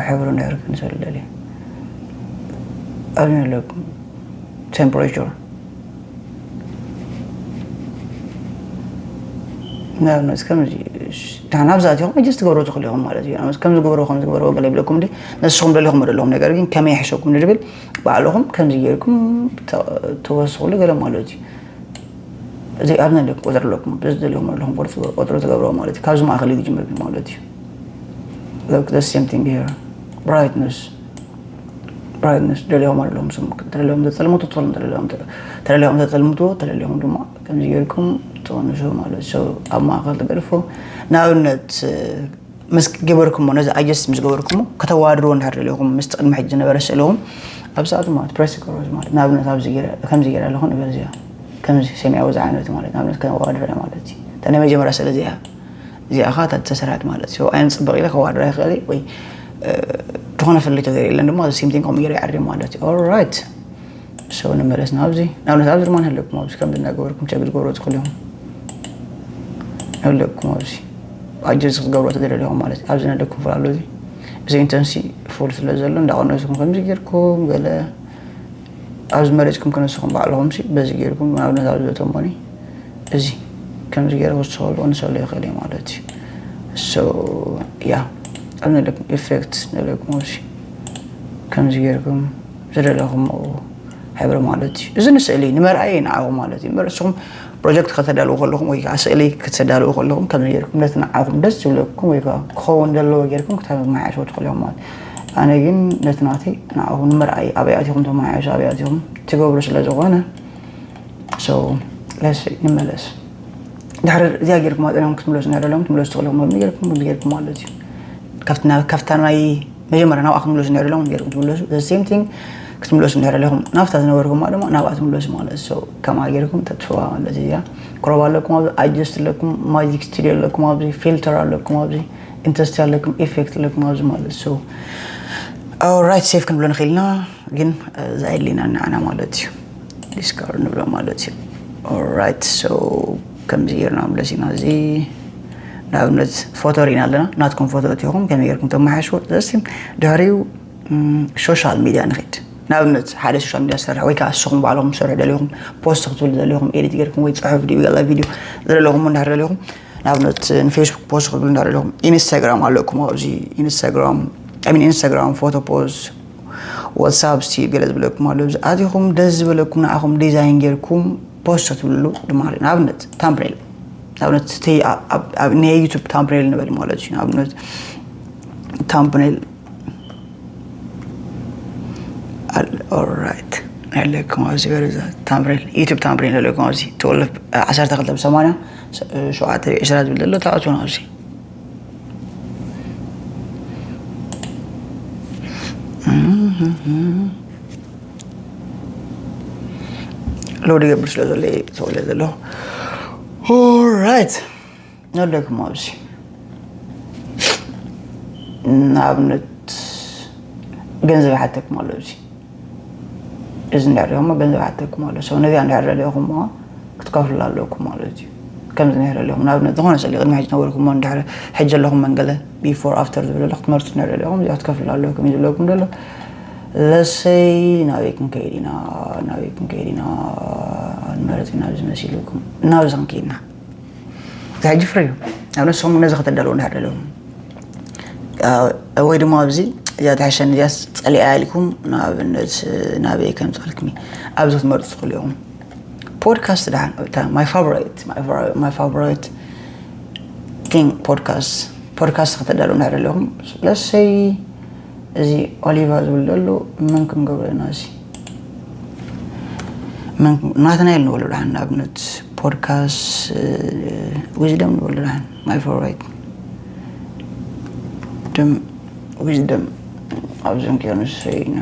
ሕብሩ እንድሕር ክንሰሉ ደልየ ኣብዚ ኣለኩም ቴምፕሬቸር ንኣብነት ከምዚ ዳሕና ኣብዚ ኣትኹም ሕጂ ትገብሮ ትኽእሉ ኢኹም ማለት እዩ ንኣብነት ከምዚ ግበሮ ከምዚ ግበሮ ገለ ይብለኩም እንዲ ንስኹም ደሊኹም ደለኹም ነገር ግን ከመይ ይሕሸኩም ንድብል ባዕልኹም ከምዚ ጌርኩም ተወስኹሉ ገለ ማለት እዩ እዚ ኣብዚ ናይ ደቂ ቁፅሪ ኣለኩም በዚ ዘለኹም ኣለኹም ቁፅሪ ትገብሮ ማለት እዩ ካብዚ ማእኸል እዩ ዝጅምር ማለት እዩ Look, the same thing here. Brightness. Brightness. ተደልዮም ኣለዎም ስም ተደልዮም ዘጸልምቱ ትኾኑ ተደልዮም ተደልዮም ዘጸልምቱ ተደልዮም ድማ ከምዚ ጌርኩም ትኾኑ ማለት ሰው ኣብ ማእኸል ተገድፎ ንኣብነት ምስ ገበርኩሞ ነዚ ኣጀስት ምስ ገበርኩሞ ከተዋድርዎ እንድሕር ደሊኹም ምስቲ ቅድሚ ሕጂ ዝነበረ ስእልኹም ኣብ ሰዓቱ ማለት ፕሬስ ክገብሮ ማለት ንኣብነት ኣብዚ ገይረ ከምዚ ገይረ ኣለኹ ንበል እዚኣ ከምዚ ሰማያዊ ዝዓይነቱ ማለት ንኣብነት ከወዳድራ ማለት እዩ። እታ ናይ መጀመርያ ስእሊ እዚኣ እዚኣ ኸዓ እታ ተሰርሐት ማለት እዩ። ኣየን ጽብቕ ኢለ ከወዳድራ ይኽእል ወይ ዝኾነ ፍልልይ ተገይሩ የለን ድማ ሴም ቲንግ ከምኡ ገይረ ይዓሪ ማለት እዩ። ኦራይት፣ ሶ ንመለስ ናብዚ። ንኣብነት ኣብዚ ድማ ንህለኩም ኣብዚ ከም ዝናገበርኩም ቸግ ዝገብሮ ትኽእሉ ኢኹም። ንህለኩም ኣብዚ ኣጀስ ክትገብሮ ተደለኹም ማለት እዩ። ኣብዚ ንህለኩም ፉል ኣሎ እዚ። እዚ ኢንተንሲ ፉል ስለ ዘሎ እንዳቐነስኩም ከምዚ ጌርኩም ገለ ኣብዚ መረጽኩም ከነስኹም ባዕልኹም ሲ በዚ ጌርኩም ንኣብነት ኣብዚ እተሞኒ እዚ ከምዚ ገይረ ክስኸሉ ንሰሎ ይኽእል እየ ማለት እዩ። ሶ ያ ኣብ ንህለኩም ኢፌክት ንህለኩም ኣብዚ ከምዚ ጌርኩም ዝደለኹም ሕብሪ ማለት እዩ። እዚ ንስእሊ ንመርኣይ ንዓኹም ማለት እዩ። እምበር እስኹም ፕሮጀክት ከተዳልዉ ከለኹም ወይ ከዓ ስእሊ ከተዳልዉ ከለኹም ከምዚ ጌርኩም ነቲ ንዓኹም ደስ ዝብለኩም ወይ ከዓ ክኸውን ዘለዎ ጌርኩም ክተመሓየሽዎ ትኽእሉ ኢኹም ማለት እዩ። ኣነ ግን ነቲ ናተይ ንዓኹም ንምርኣይ ኣበይ ኣቲኹም ተመሓየሹ ኣበይ ኣቲኹም ትገብሩ ስለ ዝኾነ so let's say ንመለስ። ድሕሪ እዚኣ ጌርኩም ኣፅሪኹም ክትምለሱ እንድሕር ደለኹም ትምለሱ ትኽእሉ ኢኹም። ከምዚ ጌርኩም ከምዚ ጌርኩም ማለት እዩ። ካብቲ ናብ- ካብታ ናይ መጀመርያ ናብኣ ክትምለሱ እንድሕር ደለኹም ጌርኩም ትምለሱ። The same thing ክትምለሱ እንድሕር ደለኹም ናብታ ዝነበርኩማ ድማ ናብኣ ትምለሱ ማለት እዩ። So ከምኣ ጌርኩም ተጥፍዋ ማለት እዩ። እዚኣ ክሮብ ኣለኩም ኣብዚ ኣጀስት ኣለኩም ማጂክ ስቱዲዮ ኣለኩም ኣብዚ ፊልተር ኣለኩም ኣብዚ ኢንተንሲቲ ኣለኩም ኢፌክት ኣለኩም ኣብዚ ማለት እዩ። So ኦራይት ሴቭ ክንብሎ ንኽእል ኢና ግን እዛ የድልየና ንዓና ማለት እዩ። ዲስካርድ ንብሎ ማለት እዩ። ኦራይት ሶ ከምዚ ጌርና ምለስ ኢና እዚ ንኣብነት ፎቶ ርኢና ኣለና ናትኩም ፎቶ እቲኹም ከመይ ጌርኩም ተመሓሽዎ ዘስም ድሕሪኡ ሶሻል ሚድያ ንኽድ ንኣብነት ሓደ ሶሻል ሚድያ ዝሰርሕ ወይ ከዓ እስኹም ባዕልኹም ዝሰርሑ ደሊኹም ፖስት ክትብሉ ደሊኹም ኤዲት ጌርኩም ወይ ፅሑፍ ድዩ ገላ ቪድዮ ዝደለኹም እንድሕር ደሊኹም ንኣብነት ንፌስቡክ ፖስት ክትብሉ እንድሕር ደሊኹም ኢንስታግራም ኣለኩም ኣብዚ ኢንስታግራም ሚን ኢንስታግራም ፎቶ ፖስት ዋትሳፕ ስቲ ገለ ዝበለኩም ኣሎ ኣብዚ ኣቲኹም ደስ ዝበለኩም ንዓኹም ዲዛይን ጌርኩም ፖስት ክትብሉ ድማ ንኣብነት ታምብኔል ንኣብነት ናይ ዩቱብ ታምብኔል ንበል ማለት እዩ ንኣብነት ታምብኔል ኦራይት ኣለኩም ኣብዚ በረዛ ታምብኔል ዩቱብ ታምብኔል ኣለኩም ኣብዚ ትወልፍ ዓሰርተ ክልተ ብሰማንያ ሸውዓተ ዕስራ ዝብል ዘሎ ተኣትወና ኣብዚ ሎድ ይገብር ስለ ዘሎ ተወለ ዘሎ ኦራይት ኣለኩም ኣብዚ ንኣብነት ገንዘብ ሓተኩም ኣሎ እዚ እዚ እንድሕር ሪኹሞ ገንዘብ ሓተኩም ኣሎ ሰብ ነዚኣ እንድሕር ደሊኹሞ ክትከፍሉ ኣለኩም ማለት እዩ ከምዚ እንድሕር ደሊኹም ንኣብነት ዝኾነ ስእሊ ቅድሚ ሕጂ ነበርኩሞ እንድሕር ሕጂ ኣለኹም መንገለ ቢፎር ኣፍተር ዝብል ኣሎ ክትመርፁ እንድሕር ደሊኹም እዚኣ ክትከፍሉ ኣለኩም እዩ ዝብለኩም ዘሎ ለሰይ ናበይ ክንከይድ ኢና ናበይ ክንከይድ ኢና ንመረፅ ኢና ኣብዚ መሲልኩም ናብዚ ክንከይድና ሕጂ ፍረ እዩ ኣብ ነስኹም ነዚ ከተዳልዎ እንድሕር ደለኹም ወይ ድማ ኣብዚ እዚኣ ትሕሸኒ እዚኣ ፀሊኣ ኢልኩም ንኣብነት ናበይ ከምፅኣልክኒ ኣብዚ ክትመርፁ ትኽእሉ ኢኹም ፖድካስት ደሓን my favorite my favorite thing ፖድካስት ፖድካስት ከተዳሉ እንድሕር ደለኹም ለሰይ እዚ ኦሊቫ ዝብል ዘሎ መን ክንገብሮ ኢና እዚ ናተናኤል ንበሎ ደሓን ንኣብነት ፖድካስት ዊዝደም ንበሎ ደሓን my favorite ደም ዊዝደም ኣብዞም ኪዮንስ ኢና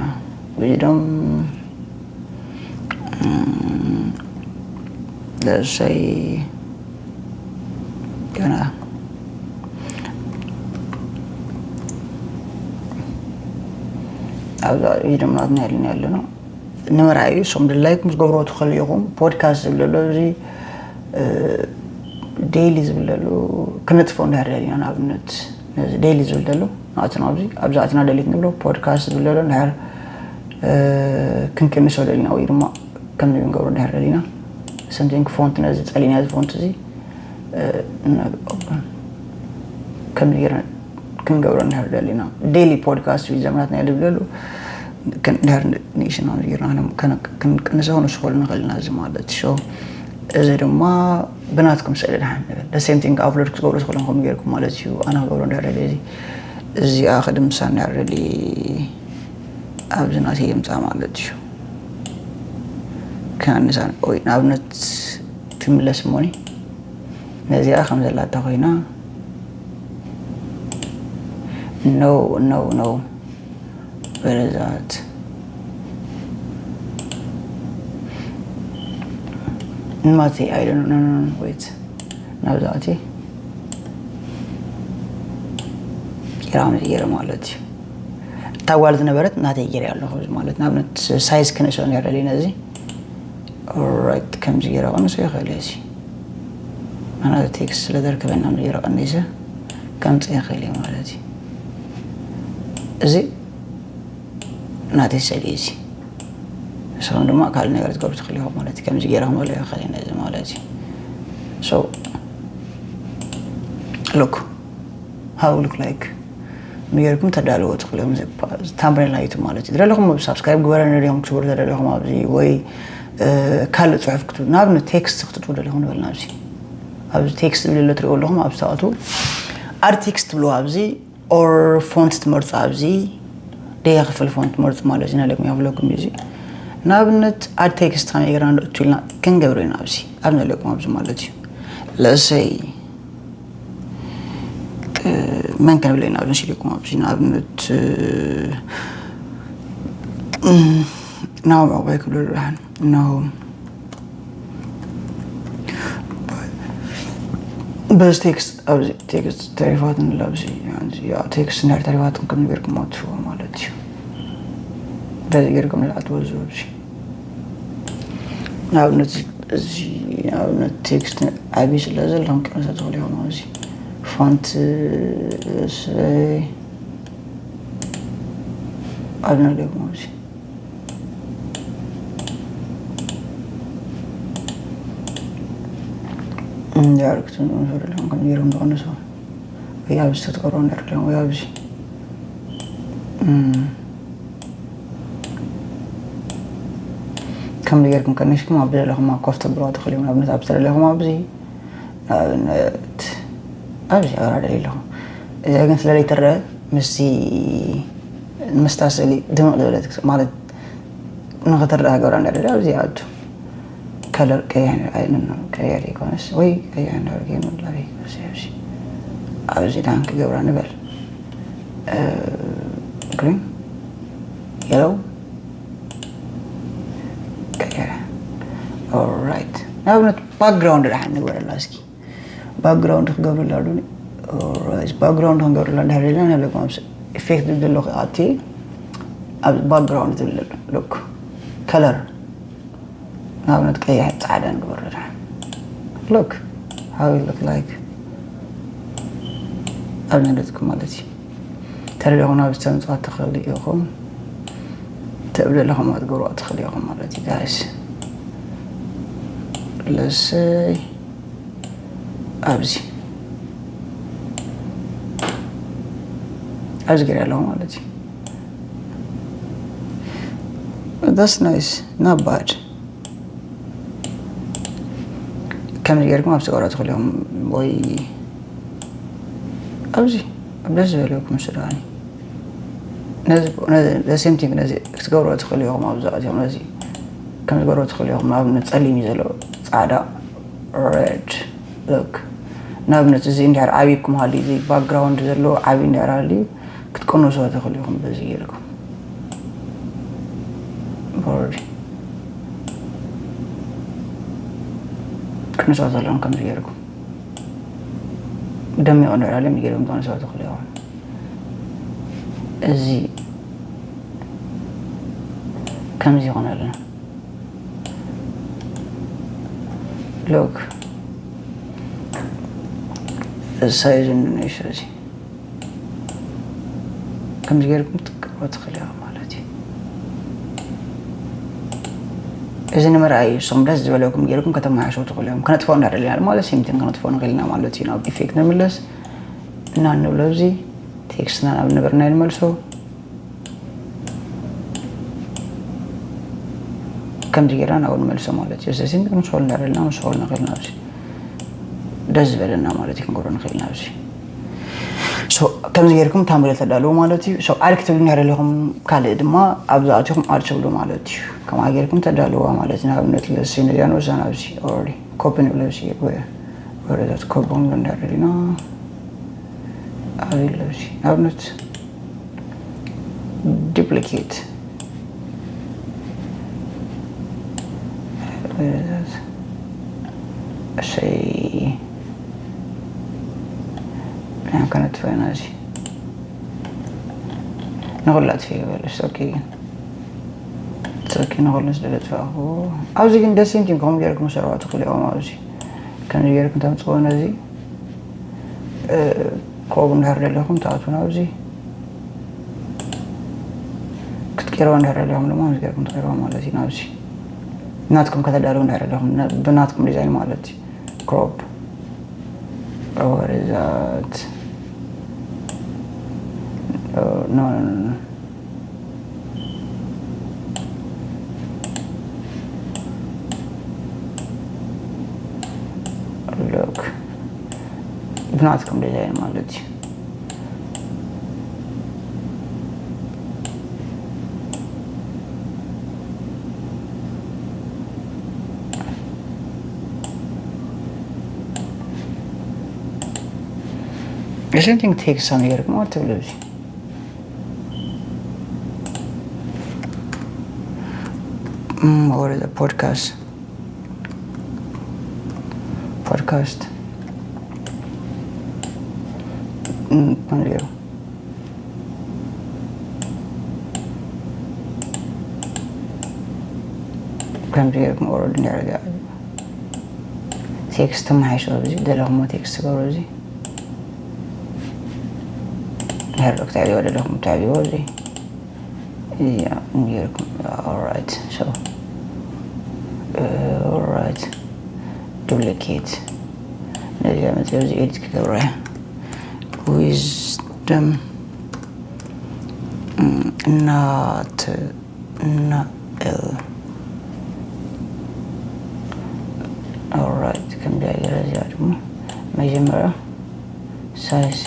ዊዝደም ለሰይ ገና ኣብዛ ዊዝደም ናትና ያለና ያለ ነው ንምርኣዩ እሶም ድላይኩም ዝገብርዎ ትኽእሉ ኢኹም ፖድካስት ዝብል ዘሎ እዚ ዴይሊ ዝብል ዘሎ ክነጥፎ እንድሕር ደሊና ንኣብነት ነዚ ዴይሊ ዝብል ዘሎ ንኣትና ኣብዚ ኣብዚ ኣትና ደሊት ንብሎ ፖድካስት ዝብል ዘሎ እንድሕር ክንቅንሶ ደሊና ወይ ድማ ከምዚ ንገብሮ እንድሕር ደሊና ሰምቲንግ ፎንት ነዚ ፀሊና እዚ ፎንት እዚ ከምዚ ጌርና ክንገብሮ እንድሕር ደሊና ዴይሊ ፖድካስት እዩ ዘመናትና እዩ ዝብለሉ እንድሕር ንእሽና ጌርና ክንቅንሶ ክንስኮሉ ንኽእል ኢና እዚ ማለት ሾ እዚ ድማ ብናትኩም ስእሊ ድሓን ንብል the same thing upload ክትገብሩ ትኽእሉ ከም ጌርኩም ማለት እዩ ኣነ ክገብሮ እንድሕር ደሊ እዚ እዚኣ ክድምሳ እንድሕር ደሊ ኣብዚ ናተይ የምፃ ማለት እዩ ከንሳ ወይ ንኣብነት ትምለስ እሞኒ ነዚኣ ከም ዘላታ ኮይና no no no በረዛት ንማተይ ኣይደኖ ወይት ናብዛኣቲ ራምዚ ገይረ ማለት እዩ። እታ ጓል ዝነበረት ናተይ ገይረ ኣለኹ ማለት ንኣብነት ሳይዝ ክንእሶ ነረ ነዚ ኦራይት ከምዚ ገይረ ቀንሶ ይኽእል እዚ ኣና ቴክስት ስለ ዘርከበና ምዚ ገይረ ቀኒሰ ከምፀ ይኽእል እዩ ማለት እዩ። እዚ ናተይ ሰሊ እዚ ንስኹም ድማ ካልእ ነገር ትገብሩ ትኽእል ኢኹም ማለት እዩ። ከምዚ ገይረ ክመልኦ ይኽእል እዩ ነዚ ማለት እዩ። So look how look like ንጌርኩም ተዳልዎ ትኽእሉ እዮም። ታምብኔል ናይቱ ማለት እዩ። ዝደለኹም ሳብስክራይብ ግበረ ንደለኹም ክትብሉ ተደለኹም ኣብዚ ወይ ካልእ ፅሑፍ ክትብሉ ንኣብነት ቴክስት ክትጥቡ ደለኹም ንበልና ኣብዚ ኣብዚ ቴክስት ዝብል ኣሎ ትሪእዎ ኣለኹም ኣብ ዝተኣቱ ኣድ ቴክስት ትብልዎ ኣብዚ ኦር ፎንት ትመርፁ ኣብዚ ደየ ክፍል ፎንት ትመርፁ ማለት እዩ። ናለኩም ያብለኩም እዩ እዚ ንኣብነት ኣድ ቴክስት ከመይ ገርና ንእቱ ኢልና ክንገብሮ ኢና ኣብዚ ኣብ ዘለኩም ኣብዚ ማለት እዩ። ለእሰይ መን ከንብለ ኢና ኣብዚ ሽሊኩም ኣብዚ ንኣብነት ናሆም ዕቑባይ ክብሎ ዝብርሃን ናሆም በዚ ቴክስት ኣብዚ ቴክስት ተሪፋትን ኣብዚ ቴክስት ናይ ተሪፋትን ከም ገርኩም ኣትዎ ማለት እዩ። በዚ ገርኩም ንላዕትዎ ኣብዚ ንኣብነት እዚ ንኣብነት ቴክስት ዓብዪ ስለ ዘለኹም ቅንሳ ትኽእሉ ኢኹም ኣብዚ ፋንት ኣብዚ ኣለኩም ኣብዚ ዳይሬክት ንፈልጥሎም ከም ገይሮም ዝቐንሶ ወይ ኣብዚ ተትቀርቦ ንርሎም ወይ ኣብዚ ከም ገይርኩም ቀኒስኩም ኣብ ዘለኹም ኮፍ ተብሎ ትኽእሉ እዮም። ንኣብነት ኣብ ተደለኹም ኣብዚ ንኣብነት ኣብዚ ኣራደል ኣለኹ እዚኣ ግን ስለለይትረአ ምስቲ ምስታ ስእሊ ድምቕ ዝበለት ማለት ንኽትረኣ ገብራ እንዳደለ ኣብዚ ኣቱ ከለር ቀይሕ ኣይንኖ ቀይሕ ዘይኮነስ ወይ ቀይሕ እንዳበል ከይመላ ዘይኮነስ ኣብዚ ኣብዚ ዳን ክገብራ ንበል ግሪን የለው ቀይረ ኦራይት ንኣብነት ባክግራውንድ ደሓን ንግበረላ እስኪ ባክግራውንድ ክገብርላ ዶ ባክግራውንድ ክንገብርላ እንድሕር ደለና ንለኩም ኣብዚ ኢፌክት ዝብል ዘሎ ክኣቲ ኣብ ባክግራውንድ ዝብል ዘሎ ሉክ ከለር ንኣብነት ቀይሕ ፃዕዳ ንግበሮ ደሓን ሉክ how it look like ኣብ ነለትኩም ማለት እዩ ተደለኹም ናብ ዝተምፅዋ ትኽእል ኢኹም ተብደለኹም ኣትገብሩ ትኽእል ኢኹም ማለት እዩ ጋይስ ለሰይ ኣብዚ ኣብዚ ገይረ ኣለኹ ማለት እዩ that's nice not bad ከምዚ ጌርኩም ኣብ ስቆራ ትኽእሉ እዮም ወይ ኣብዚ ኣብ ደስ ዝበለኩም ስድራኒ ነዚ ሴም ቲንግ ነዚ ክትገብሮ ትኽእሉ ኢኹም ኣብዚ ኣትዮም ነዚ ከም ዝገብሮ ትኽእሉ ኢኹም ንኣብነት ፀሊም እዩ ዘሎ ፃዕዳ ሬድ ሉክ ንኣብነት እዚ እንድሕር ዓብይኩም ሃልዩ እዚ ባክግራውንድ ዘለዎ ዓብዪ እንድሕር ሃልዩ ክትቅንሶ ትኽእሉ ኢኹም በዚ ጌርኩም ቦርድ ቅንሶ ዘለዎም ከምዚ ጌርኩም ደሚቑ እንድሕር ሃልዮም ጌርኩም ተቕንሶ ትኽእሉ ኢኹም እዚ ከምዚ ይኾነልና ሎግ ሳይዙ ንንእሽቶ እዚ ከምዚ ገይርኩም ትጥቀሙ ትኽእል ኢኹም ማለት እዩ እዚ ንምርኣይ እዩ ንስኹም ደስ ዝበለኩም ገይርኩም ከተመሓሸው ትኽእሉ እዮም ክነጥፍኦ እንዳደለና ማለት ሴምቲን ክነጥፍኦ ንኽእል ኢና ማለት እዩ ናብ ኢፌክት ንምለስ እና ንብሎ እዚ ቴክስትና ናብ ነበርና ንመልሶ ከምዚ ጌርና ናብኡ ንመልሶ ማለት እዩ። ስለዚ ምስ ሆል እንዳበልና ምስ ሆል ንኽእል ናብዚ ደስ ዝበለና ማለት እዩ ክንገብሮ ንኽእል ናብዚ ከምዚ ጌርኩም ታምብል ተዳልዉ ማለት እዩ። ኣድ ክትብሉ እንድሕር ኣለኹም ካልእ ድማ ኣብዛ ኣቲኹም ኣድ ትብሉ ማለት እዩ። ከምኣ ጌርኩም ተዳልዋ ማለት እዩ። ንኣብነት ለሲ ነዚኣ ንወስዳ ናብዚ ኦልሬዲ ኮፒ ንብሎ እዚ ወረታት ኮፒ ክንብሎ እንድሕር ደሊና ኣብዚ ለሲ ንኣብነት duplicate ሰይ ከነጥፈና እዚ ንኹላት ይበል ኦኬ። ግን ኦኬ ንኹሉ ስለ ዘጥፋእኹ ኣብዚ ግን ደስ ይምቲን ከምኡ ገይርኩም ሰረዋ ትኽእሉ ኢኹም። ኣብዚ ከምዚ ገይርኩም ተምፅዎ ነዚ ክሮብ እንድሕር ደለኹም ትኣትዉ ናብዚ ክትቀይርዋ እንድሕር ደለኹም ድማ ከምዚ ገይርኩም ትቀይርዋ ማለት እዩ። ናብዚ ናትኩም ከተዳልዉ እንድሕር ደለኹም ብናትኩም ዲዛይን ማለት እዩ። ክሮብ ወረዛት ሎክ ብናትኩም ዲዛይን ማለት እዩ። Same thing text some here. Come on, to lose. Mm, what is a podcast? Podcast. Mm, come here. ከምዚ ጌርኩም ኦረድ እንዲያደርጋ ቴክስት ተመሓይሾ ኣብዚ ደለኹሞ ቴክስት ገብሩ እዚ ድሕሪ ክትዕብዎ ደለኹም ትዕብዎ እዚ እያ ጌርኩም ኦራይት ሶ ኦራይት ዱፕሊኬት ነዚኣ መፅእ እዚ ኤዲት ክገብራ እያ ዊዝደም እናት እና ኤል ኦራይት ከምዚኣ ገይረ እዚኣ ድማ መጀመርያ ሳይዝ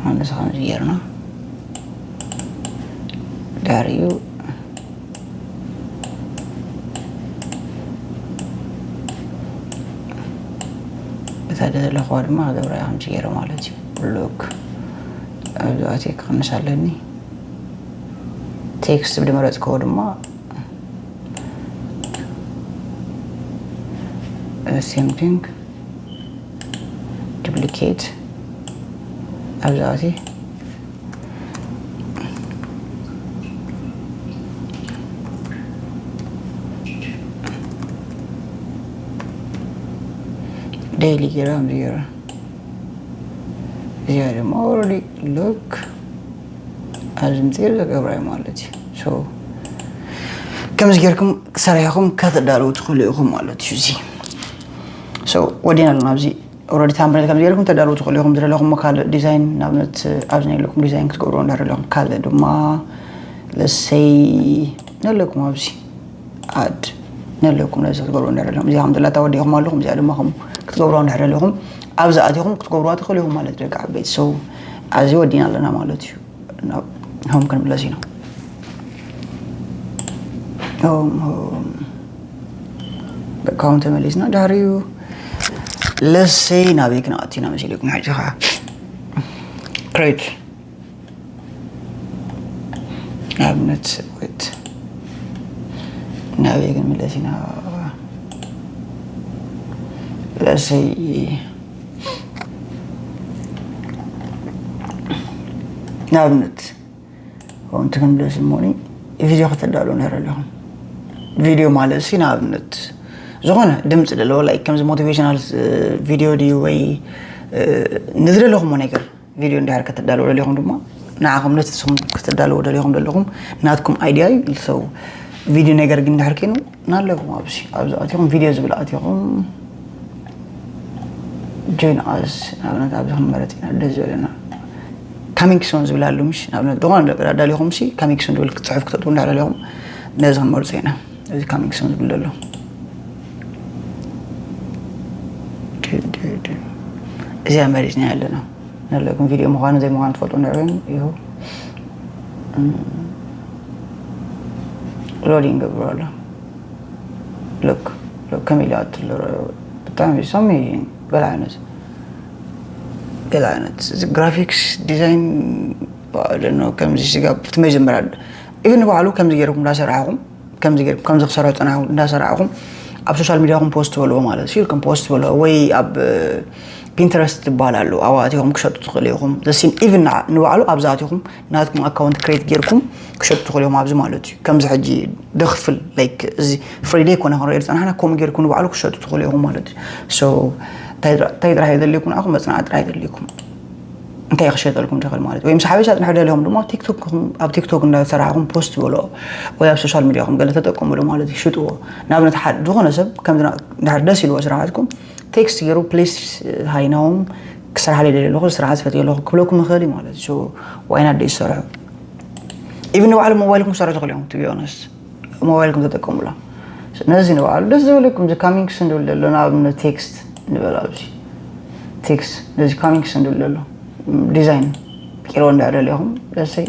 ማለት ከምዚ ጌርና ድሕሪኡ እታ ደለኹዋ ድማ ክገብራ እያ ከምዚ ገይረ ማለት እዩ። ሉክ ኣብዚ ኣትየ ክቕንስ ኣለኒ። ቴክስት ብድመረፅክዎ ድማ ሴም ቲንግ ዱፕሊኬት ኣብዚ ኣትየ ዴይሊ ገይረ ከምዚ ገይረ እዚኣ ድማ ኦረዲ ሉክ ኣብዚ ምፅር ዘገብራ እዩ ማለት እዩ። ከምዚ ጌርኩም ሰሪሕኹም ከተዳለዉ ትኽእሉ ኢኹም ማለት እዩ። እዚ ወዲና ኣለና ኣብዚ ኦረዲ ታምብሬት ከምዚ ጌርኩም ተዳለዉ ትኽእሉ ኢኹም። ዝደለኹም ካልእ ዲዛይን ንኣብነት ኣብዚ ናይ ለኩም ዲዛይን ክትገብርዎ እንዳደለኹም ካልእ ድማ ለሰይ ነለኩም ኣብዚ ኣድ ነለኩም ነዚ ክትገብርዎ እንዳደለኹም እዚኣ ከም ዘላታ ወዲኹም ኣለኹም እዚኣ ድማ ከም ክትገብርዋ እንዳደለኹም ኣብዚ ኣቲኹም ክትገብርዋ ትኽእሉ ኢኹም ማለት ደቂ ዓበይቲ ሰው ኣብዚ ወዲና ኣለና ማለት እዩ። ሆም ክንምለስ ኢና። ሆም ሆም በቃ ሆም ተመሊስና ድሕሪኡ ለሰይ ናበይ ክንኣቱ ኢና መሲልኩም ሕጂ ከዓ ክሬት ንኣብነት ወይት ናበይ ክንምለስ ኢና ለሰይ ንኣብነት ከምቲ ክንብለስ እሞኒ ቪድዮ ከተዳሉ ነረ ኣለኹም ቪድዮ ማለት ሲ ንኣብነት ዝኾነ ድምፂ ዘለዎ ላይ ከምዚ ሞቲቬሽናል ቪድዮ ድዩ ወይ ንዝደለኹሞ ነገር ቪድዮ እንድሕር ከተዳልዎ ደሊኹም ድማ ንዓኹም ነቲ ስኹም ከተዳልዎ ደሊኹም ዘለኹም ናትኩም ኣይድያ እዩ ሰው ቪድዮ ነገር ግን እንድሕር ኮይኑ ናለኹም ኣብዚ ኣብዚ ኣቲኹም ቪድዮ ዝብል ኣቲኹም ጆይን ኣስ ንኣብነት ኣብዚ ክንመረፅ ኢና ደስ ዝበለና ካሚንግ ሶን ዝብል ኣሎ ምሽ ንኣብነት ዝኾነ ነገር ኣዳሊኹም ሲ ካሚንግ ሶን ዝብል ክፅሑፍ ክተጥቡ እንዳደሊኹም ነዚ ክንመርፁ ኢና እዚ ካሚንግ ሶን ዝብል ዘሎ እዚኣ መሪፅና ኣለና ነለኩም ቪድዮ ምዃኑ ዘይምዃኑ ትፈልጡ ንዕብን ይሁ ሎዲንግ ገብሩ ኣሎ ሎክ ሎክ ከመይ ኢሉ ኣትሎ ብጣዕሚ ሰሚ ገለ ዓይነት ገለ ዓይነት እዚ ግራፊክስ ዲዛይን ባዕሉ ነው ከምዚ ስጋ ብቲ መጀመርያ ኢቭን ባዕሉ ከምዚ ገይርኩም እንዳሰራሕኩም ከምዚ ገይርኩም ከምዚ ክሰርሑ ፀናሕኩም እንዳሰራሕኩም ኣብ ሶሻል ሚድያኹም ፖስት በልዎ ማለት እዩ። ኢልኩም ፖስት በልዎ ወይ ኣብ ፒንተረስት ዝበሃል ኣሎ፣ ኣብኡ ኣቲኹም ክሸጡ ትኽእሉ ኢኹም። ዘሲም ኢቭን ንባዕሉ ኣብዛ ኣቲኹም ናትኩም ኣካውንት ክሬት ጌርኩም ክሸጡ ትኽእሉ ኢኹም ኣብዚ ማለት እዩ። ከምዚ ሕጂ ደኽፍል ላይክ እዚ ፍሪደይ ኮነ ክንሪኦ ዝፀናሕና ከምኡ ጌርኩም ንባዕሉ ክሸጡ ትኽእሉ ኢኹም ማለት እዩ። ሶ እንታይ ጥራ- እንታይ ጥራሕ የድልየኩም ንዓኹም መፅናዕቲ ጥራሕ የድልየኩም። እንታይ ክሸጠልኩም ትኽእል ማለት እዩ። ወይ ምስ ሓበሻ ፅንሑ ደሊኹም ድማ ኣብ ቲክቶክ ኣብ ቲክቶክ እንዳሰራሕኹም ፖስት በሎ ወይ ኣብ ሶሻል ሚድያኹም ገለ ተጠቀምሉ ማለት እዩ። ሽጥዎ። ንኣብነት ሓደ ዝኾነ ሰብ ከምዚ ድሕር ደስ ኢልዎ ስራሓትኩም ቴክስት ገይሩ ፕሊስ ሃይናዎም ክሰርሓለይ ደሊ ኣለኹ ስራሓት ፈትየ ኣለኹ ክብለኩም ይኽእል እዩ ማለት እዩ። ዋይና ደይ ዝሰርሑ ኢቭን ንባዕሉ ሞባይልኩም ክሰርሑ ትኽእሉ እዮም ቱ ቢ ኦነስት። ሞባይልኩም ተጠቀሙላ። ነዚ ንባዕሉ ደስ ዝበለኩም እዚ ካሚንግ ሱን ዝብል ዘሎ ንኣብነት ቴክስት ንበል ኣብዚ ቴክስት ነዚ ካሚንግ ሱን ዝብል ዘሎ ዲዛይን ቄርዎ እንዳደለኹም ደሰይ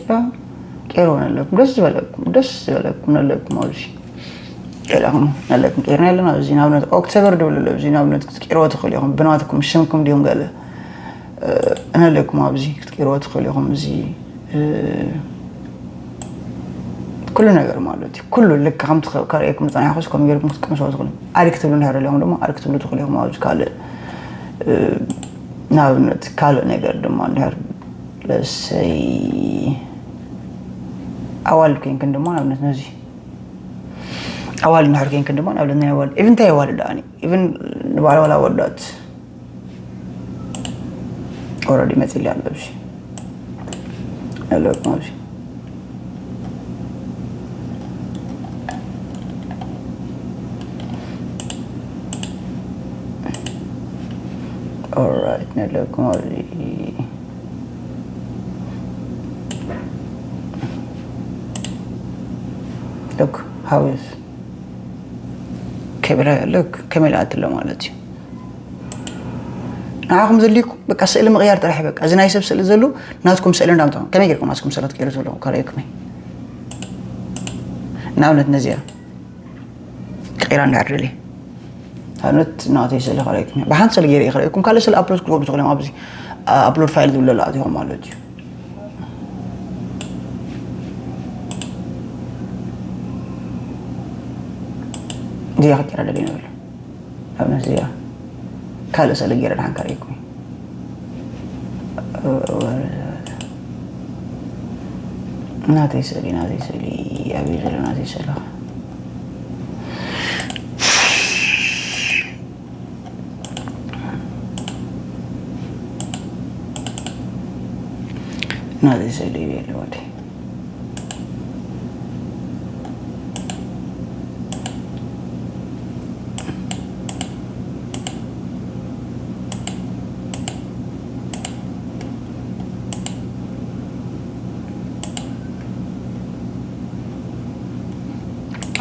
ቄርዎ ነለኩም ደስ ዝበለኩም ደስ ዝበለኩም ነለኩም ኣብዚ ቄርኹም ነለኩም ቄርና ኣለና ኣብዚ ንኣብነት ኦክቶበር ዝብል ኣሎ ኣብዚ ንኣብነት ክትቄርዎ ትኽእሉ ኢኹም ብናትኩም ሽምኩም ድዮም ገለ እነለኩም ኣብዚ ክትቀይርዎ ትኽእሉ ኢኹም። እዚ ኩሉ ነገር ማለት እዩ። ኩሉ ልክ ከምቲ ከርእየኩም ዝፀናሕኩስ ከምኡ ገይርኩም ክትቅምስዎ ትኽእሉ። ኣድ ክትብሉ እንድሕር ደሊኹም ድማ ኣድ ክትብሉ ትኽእሉ ኢኹም። ኣብዚ ካልእ ንኣብነት ካልእ ነገር ድማ እንድሕር ለሰይ ኣዋልድ ኮይንክን ድማ ንኣብነት ነዚ ኣዋልድ እንድሕር ኮይንክን ድማ ንኣብነት ናይ ኣዋልድ ኢቭን እንታይ ኣዋልድ ደኣኒ ኢቭን ንባዕላ ዋላ ወዳት ኦረዲ መፂሊ ኣሎ ብሽ ኣለኩም ኣብዚ ኦራይት ነለኩም ኣብዚ ሎክ ሃውስ ከመይ ኢላ ኣሎ ከመይ ኢላ ኣትሎ ማለት እዩ ንዓኹም ዘድልዩኩም በቃ ስእሊ ምቕያር ጥራሕ እዩ በቃ እዚ ናይ ሰብ ስእሊ ዘሉ ናትኩም ስእሊ እንዳምጣኹም ከመይ ጌርኩም ናትኩም ስእሊ ክትቀይሩ ዘለኹም ከርእየኩም እየ ንኣብነት ነዚኣ ቀይራ እንዳዕድል እየ ኣብነት ናተይ ስእሊ ከርእየኩም እየ ብሓንቲ ስእሊ ገይረ እየ ከርእየኩም ካልእ ስእሊ ኣፕሎድ ክትገብሩ ትኽእሉ እዮም ኣብዚ ኣፕሎድ ፋይል ዝብለሉ ኣትኹም ማለት እዩ እዚኣ ክቀይራ ደልየ ንብል ኣብነት እዚኣ ካልእ ስእሊ ገይረ ድሓን ከርእየኩም ናተይ ስእሊ ናተይ ስእሊ ኣበይ ዘሎ ናተይ ስእሊ ናተይ ስእሊ ይበል ወዲ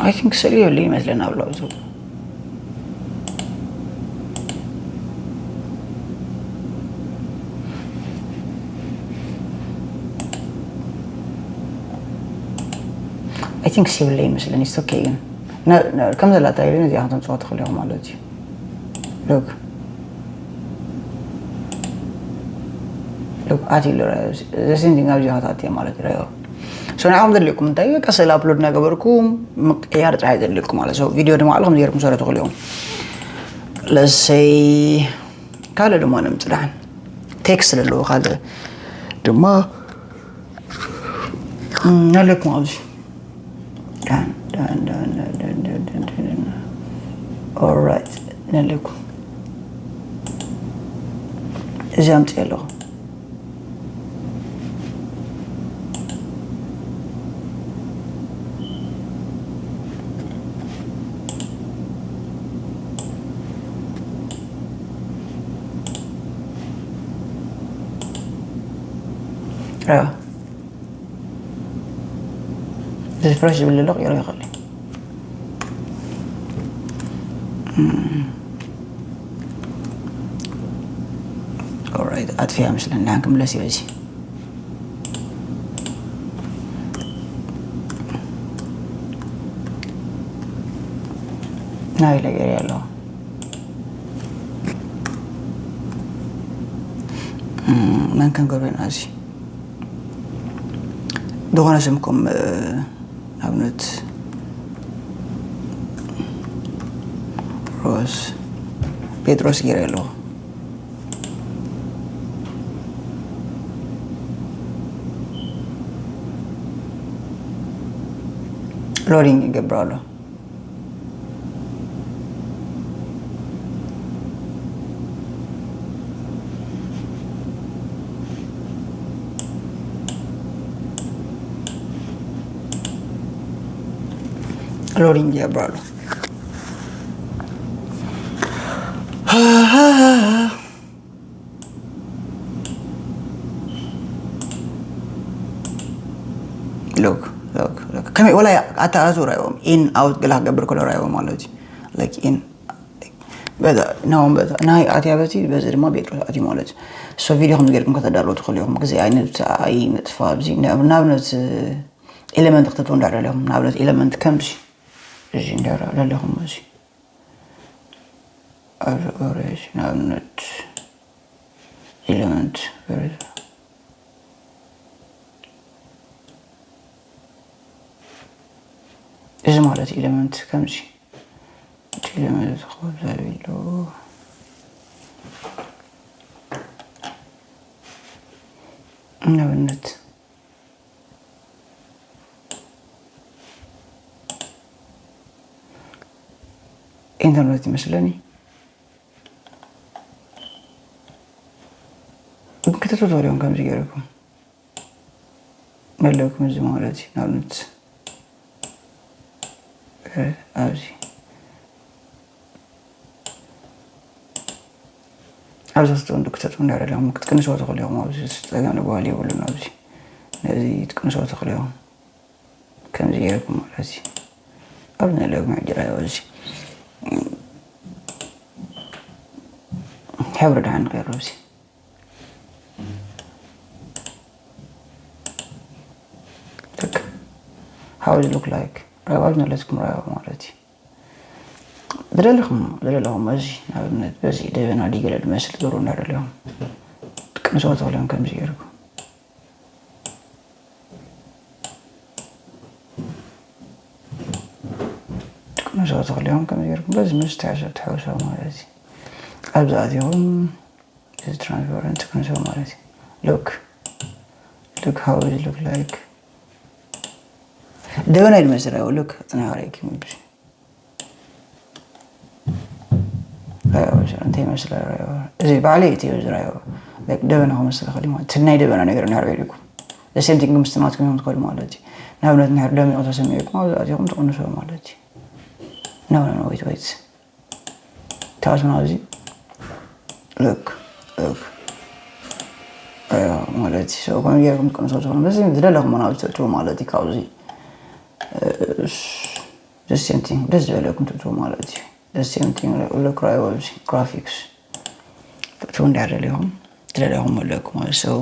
I think ስእሊ የብሉ ይመስለና ብሎ ኣብዙ I think ሲብለ ይመስለኒ ስቶኬ ግን ከም ዘላታ ኢሉ ነዚኣ ከተምፅዋ ትኽእሉ ኢኹም ማለት እዩ ሎክ ኣትሉ ዘሴንቲንግ ኣብዚ ኸታትዮ ማለት ረዮ ሶ ንዓኹም ዘድልየኩም እንታይ በቃ ስእሊ ኣፕሎድ እናገበርኩም ምቅያር ጥራይ ዘድልየኩም ማለት ሶ ቪድዮ ድማ ባዕልኹም ጌርኩም ሰረ ትኽእሉ ኢኹም ለሰይ ካልእ ድማ ንምፅዳሕን ቴክስት ዘለዎ ካልእ ድማ ኣለኩም ኣብዚ ኦራይት ነለኩም እዚ ኣምፅእ ኣለኹ ራ ሪፍረሽ ዝብል ዘሎ ክቕይሮ ይኽእል እዩ ኣጥፊያ ምስለን ድሓን ክምለስ እዩ በዚ ናይ ለገር ኣለዎ መን ከም ገብረን ኣዚ ዝኾነ ስምኩም ኣብነት ስ ጴጥሮስ ገይረ ኣለኹ። ሎዲንግ ይገብር ኣሎ። ሎዲንግ ይገብር ኣሎ። ሎክ ሎክ ሎክ ከመይ ወላ ኣተኣዙ ራይዎም ኢን ኣውት ገላ ክገብር ከሎ ራይዎም ማለት እዩ። ላይክ ኢን በዛ ናውን በዛ ናይ ኣትያ በዚ በዚ ድማ ቤጥሮስ ኣትዩ ማለት እዩ። ሶ ቪዲዮ ከም ገርኩም ከተዳልዎ ትኽእሉ ኢኹም። ግዜ ኣይነት ኣይነጥፋ ኣብዚ ንኣብነት ኤሌመንት ክትትው እንዳደለኹም ንኣብነት ኤሌመንት ከምዚ እዚ እንዳደለኹም እዚ ኣብ ኦሬንጅ ንኣብነት ኤሌመንት እዚ ማለት ኤሌመንት ከምዚ እቲ ኤሌመንት ኮብዛ ኢሉ ንኣብነት ኢንተርኔት ይመስለኒ። ግን ክትትው ትኽእሉ ኢኹም ከምዚ ገይርኩም መለኩም እዚ ማለት እዩ። ንኣብነት ኣብዚ ኣብዚ ክተጥንዱ ክተጥንዱ እንዳደለኹም ክትቅንስዎ ትኽእሉ ኢኹም። ኣብዚ ጸገም ንበሃል የብሉን። ኣብዚ ነዚ ትቅንስዎ ትኽእሉ ኢኹም። ከምዚ ገይርኩም ማለት እዩ። ኣብ ናይ ሎሚ ዕድል ኣዮ እዚ ሕብሪ ደሓን ንቀይሮ ኣብዚ። How it look like? ራይዋ ዝመለስኩም ራይዋ ማለት እዩ። ዝደለኹም ዝደለኹም በዚ ንኣብነት በዚ ደበና ዲገለ ዝመስል ዞሮ እንዳደለኹም ቅንስዎ ተኽልዮም ከምዚ ገይርኩም ቅንስዎ ተኽልዮም ከምዚ ገይርኩም በዚ ምስ ተያዘ ትሕውሶ ማለት እዩ። ኣብዚ ኣትኹም እዚ ትራንስፓረንት ቅንስዎ ማለት እዩ። Look look how it look like። ደበና ይመስል ራይዋ። Look ጽናዕረይኪ ምብሽ እንታይ ይመስል ራይዋ። እዚ ባዕለይ እቲ ዝራዮ ደበና ክመስል ይኽእል እዩ ማለት እቲ ናይ ደበና ነገር እንድሕር ሪኢኩም ዘሴም ቲንግ ምስ ናትኩም እዮም ትኸዱ ማለት እዩ። ንኣብነት እንድሕር ደሚቑ ተሰሚዕኩም ኣብዚ ኣትኹም ትቕንስዎ ማለት እዩ። No no no wait wait ታስና ኣብዚ look look ማለት እዩ። So ከምዚ ገይርኩም ትቅንስዎ ትኽእሉ በዚ ዝደለኹም ናብዚ ትእትዉ ማለት እዩ። ካብዚ the same thing ደስ ዝበለኩም ትእትዉ ማለት እዩ። The same thing look ራይዋ ኣብዚ graphics ትእትዉ እንድሕር ደሊኹም ዝደለኹም ኣለኩም ማለት so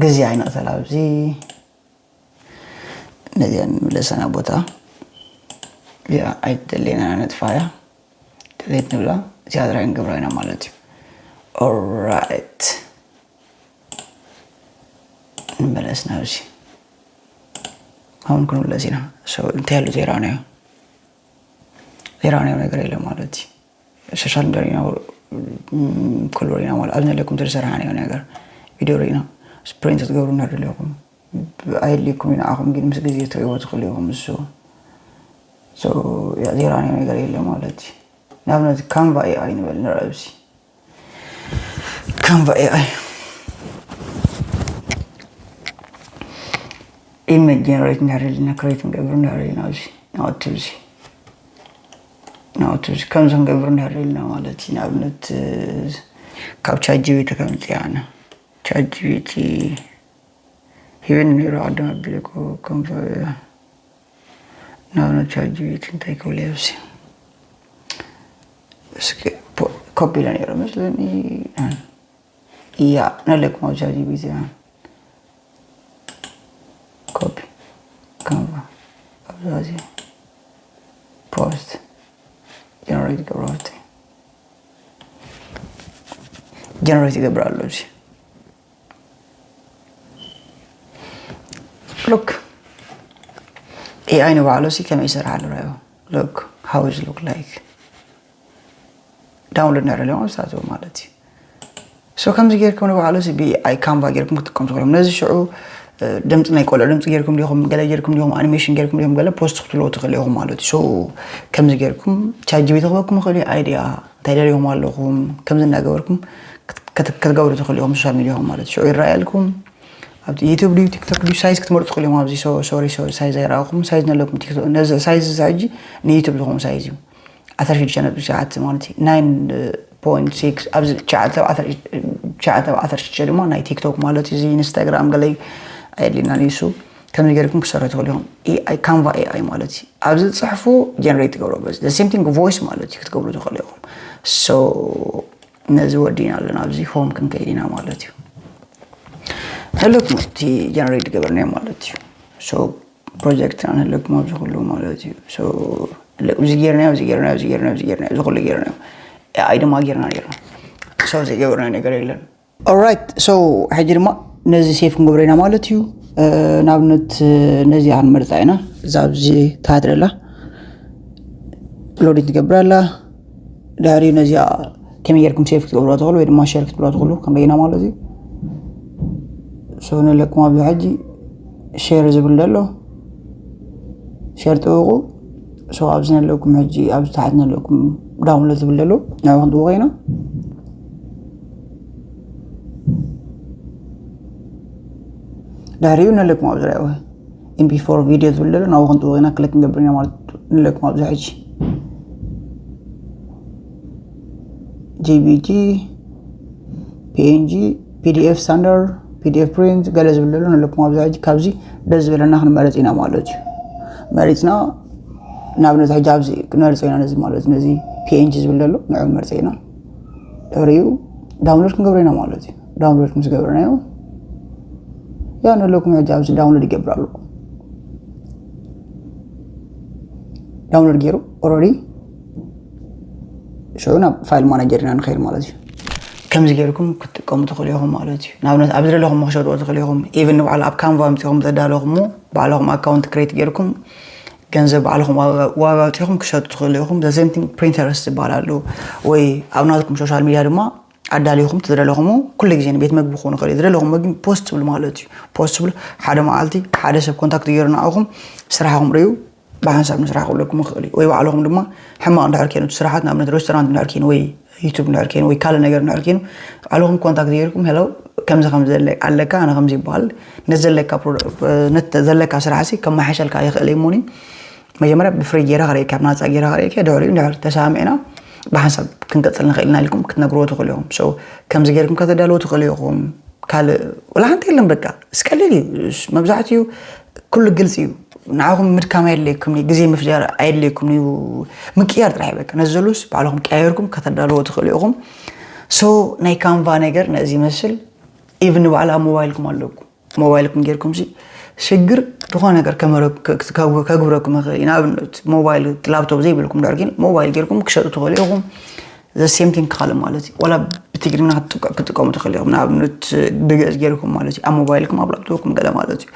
ግዜ ኣይንቕተል ኣብዚ ነዚኣ ንምለሰና ቦታ እዚኣ ኣይትደልየና ነጥፋያ ደሌት ንብላ እዚኣ ጥራይ ንገብራ ኢና ማለት እዩ። Alright ንመለስ ናብዚ ኣሁን ክንመለስ ኢና። So እንታይ ኣሎ ዘይረኣናዮ ዘይረኣናዮ ነገር የለ ማለት እዩ። ሶሻል ሚዲያ ኢና ኮሎር ኢና ማለት ኣብዚ ዘለኩም ተዝሰርሓናዮ ነገር ቪዲዮ ርኢና ስፕሪንት ክትገብሩ እናደለኹም ኣየድልየኩም እዩ ንዓኹም ግን ምስ ግዜ ትርእይዎ ትኽእሉ ኢኹም እሱ ዜራንዮ ነገር የለ ማለት እዩ። ንኣብነት ካንቫ ኤኣይ ንበል ንርኢ ኣብዚ ካንቫ ኤኣይ ኢሜጅ ጀነሬት እንድሕር ኢልና ክሬት ንገብር እንድሕር ኢልና ኣብዚ ናወቱ እዚ ናወቱ እዚ ከምዚ ክንገብር እንድሕር ኢልና ማለት እዩ። ንኣብነት ካብ ቻት ጂቢቲ ከምፅእ ኣነ ቻት ጂቢቲ ሂበኒ ነይሩ ኣደም ኣቢለ ከምዚ ንኣብነት ቻት ጂቢቲ እንታይ ክብል እየ ኣብዚ እስኪ ኮፒ ኢለ ነይሩ መስለኒ እያ ነለኩም ኣብ ቻት ጂቢቲ ኮፒ ካንቫ ኣብዚ ፖስት ጀነሬት ገብረወርቲ ጀነሬት ይገብር ኣሎ እዚ ሉክ ኤኣይ ንባዕሉ ሲ ከመይ ይሰርሓሉ ራዮ ሉክ how is look like download ንዕረልዮም ኣብስታትዎ ማለት እዩ። So ከምዚ ጌርኩም ንባዕሉ ብ AI Canva ጌርኩም ክትጥቀሙ ትኽእሉ። ነዚ ሽዑ ድምፂ ናይ ቆልዑ ድምፂ ጌርኩም ዲኹም፣ ገለ ጌርኩም ዲኹም፣ ኣኒሜሽን ጌርኩም ዲኹም፣ ገለ ፖስት ክትብልዎ ትኽእሉ ኢኹም ማለት እዩ። So ከምዚ ጌርኩም ቻት ጂ ቢ ቲ ክበኩም ይኽእሉ እዩ። ኣይዲያ እንታይ ደልዮም ኣለኹም ከምዚ እናገበርኩም ክትገብሩ ትኽእሉ ኢኹም። ሶሻል ሚዲያኹም ማለት ሽዑ ይረኣየልኩም። ኣብ ዩቱብ ድዩ ቲክቶክ ድዩ ሳይዝ ክትመርጡ ትኽእሉ ኢኹም። ኣብዚ ሶሪ ሳይዝ ኣይረኣኹም። ሳይዝ ነለኩም ሳይዝ እዚ ሕጂ ንዩቱብ ዝኾኑ ሳይዝ እዩ። ዓሰርተ ሽዱሽተ ነጥቢ ሸውዓተ ማለት እዩ። ናይን ፖይንት ሲክስ ኣብዚ ትሽዓተ ዓሰርተ ሽዱሽተ ድማ ናይ ቲክቶክ ማለት እዩ። ኢንስታግራም ገለይ ኣየድልናን እዩ። ከምዚ ገርኩም ክሰርሑ ትኽእሉ ኢኹም። ኤኣይ ካንቫ ኤኣይ ማለት እዩ። ኣብዚ ጽሕፉ ጀነሬት ትገብሮ በዚ the same thing voice ማለት እዩ ክትገብሩ ትኽእሉ ኢኹም። So ነዚ ወዲና ኣለና ኣብዚ ሆም ክንከይድ ኢና ማለት እዩ። ንህለኩም እቲ ጀነሬት ገበርናዮ ማለት እዩ። So ፕሮጀክትና ንህለኩም ኣብዚ ኩሉ ማለት እዩ። So እዚ ጌርናዮ፣ እዚ ጌርናዮ፣ እዚ ጌርናዮ፣ እዚ ጌርናዮ፣ እዚ ኩሉ ጌርናዮ። ኤኣይ ድማ ጌርና ኔርና። So ዘይገበርናዮ ነገር የለን። Alright so ሕጂ ድማ ነዚ ሴፍ ክንገብሮ ኢና ማለት እዩ። ንኣብነት ነዚኣ ክንመርፃ ኢና። እዛ ኣብዚ ታሕቲ ደላ ሎዲት ትገብር ኣላ። ድሕሪኡ ነዚኣ ከመይ ጌርኩም ሴፍ ክትገብርዋ ትኽእሉ ወይ ድማ ሸር ክትብልዋ ትኽእሉ ክንርኢ ኢና ማለት እዩ። So ንለኩም ኣብዚ ሕጂ ሼር ዝብል ዘሎ ሸር ጥውቁ። So ኣብዚ ነለኩም ሕጂ ኣብዚ ታሕቲ ነለኩም ዳውንሎድ ዝብል ዘሎ ንዕኡ ክንጥውቆ ኢና። ድሕሪኡ ነለኩም ኣብዚ ርኣይዎ ኤምፒ ፎር ቪድዮ ዝብል ዘሎ ናብኡ ክንጥውቕ ኢና። ክሊክ ክንገብር ኢና ማለት ንለኩም ኣብዚ ሕጂ ጂቢጂ፣ ፒኤንጂ፣ ፒዲኤፍ ስታንዳርድ፣ ፒዲኤፍ ፕሪንት ገለ ዝብል ዘሎ ንለኩም ኣብዚ ሕጂ ካብዚ ደስ ዝበለና ክንመርጽ ኢና ማለት እዩ። መሪጽና ንኣብነት ሕጂ ኣብዚ ክንመርጾ ኢና ነዚ ማለት እዩ። ነዚ ፒኤንጂ ዝብል ዘሎ ንዑ ክንመርጾ ኢና። ድሕሪኡ ዳውንሎድ ክንገብሮ ኢና ማለት እዩ። ዳውንሎድ ምስ ገበርናዮ ያ ንለኩም ሕጂ ኣብዚ ዳውንሎድ ይገብር ኣሎ። ዳውንሎድ ገይሩ ኦልሬዲ ሽዑ ናብ ፋይል ማናጀር ኢና ንኸይድ ማለት እዩ። ከምዚ ገይርኩም ክትጥቀሙ ትኽእሉ ኢኹም ማለት እዩ። ንኣብነት ኣብ ዝደለኹም ክሸጥዎ ትኽእሉ ኢኹም። ኢቭን ንባዕሉ ኣብ ካንቫ ኣምፂኹም ዘዳለኹም ባዕልኹም ኣካውንት ክሬት ገይርኩም ገንዘብ ባዕልኹም ዋጋ ኣውፂኹም ክሸጡ ትኽእሉ ኢኹም። The same thing ፕሪንተርስ ዝበሃል ኣሎ ወይ ኣብ ናትኩም ሶሻል ሚድያ ድማ ኣዳሊኹም ትዝደለኹም ኩሉ ግዜ ንቤት መግቢ ክኾኑ ይኽእል እዩ። ዝደለኹም መግቢ ፖስት ትብሉ ማለት እዩ። ፖስት ትብሉ ሓደ መዓልቲ ሓደ ሰብ ኮንታክት ገይሩ ንኣኹም ስራሕኹም ርእዩ ብሓንሳብ ንስራሕ ክብለኩም ይኽእል እዩ። ወይ ባዕልኹም ድማ ሕማቕ እንድሕር ኮይኑ እቲ ስራሓት ንኣብነት ሬስቶራንት እንድሕር ኮይኑ ወይ ዩቱብ እንድሕር ኮይኑ ወይ ካልእ ነገር እንድሕር ኮይኑ ባዕልኹም ኮንታክት ገይርኩም ሄሎ ከምዚ ከምዚ ኣለካ ኣነ ከምዚ ይበሃል ነቲ ዘለካ ስራሕ ሲ ከመሓሸልካ ይኽእል እዩ እሞኒ መጀመርያ ብፍሪ ገይረ ክርእየካ ብናፃ ገይረ ክርእየካ ድሕሪኡ እንድሕር ተሰማሚዕና ብሓንሳብ ክንቀፅል ንኽእል ኢና ኢልኩም ክትነግርዎ ትኽእሉ ኢኹም። So ከምዚ ገይርኩም ከተዳልዎ ትኽእሉ ኢኹም። ካልእ ወላ ሓንቲ የለን በቃ እስቀልል እዩ። መብዛሕትኡ ኩሉ ግልፂ እዩ። ንዓኹም ምድካም ኣየድለየኩም እዩ፣ ግዜ ምፍጃር ኣየድለየኩም እዩ። ምቅያር ጥራሕ እዩ በቃ። ነዚ ዘሉስ ባዕልኹም ቀያየርኩም ከተዳልዎ ትኽእሉ ኢኹም። So ናይ ካንቫ ነገር ነዚ ይመስል። ኢቭን ንባዕላ ኣብ ሞባይልኩም ኣለኩም። ሞባይልኩም ጌርኩም ሲ ሽግር ዝኾነ ነገር ከመረ- ከ- ከ- ከግብረኩም ይኽእል እዩ። ንኣብነት ሞባይል ላፕቶፕ ዘይብልኩም ድሕር ግን ሞባይል ጌርኩም ክሸጡ ትኽእሉ ኢኹም። The same thing ካልእ ማለት እዩ። ዋላ ብትግርኛ ክትጥቀ- ክትጥቀሙ ትኽእሉ ኢኹም። ንኣብነት ብግእዝ ጌርኩም ማለት እዩ። ኣብ ሞባይልኩም ኣብ ላፕቶፕኩም ገለ ማለት እዩ።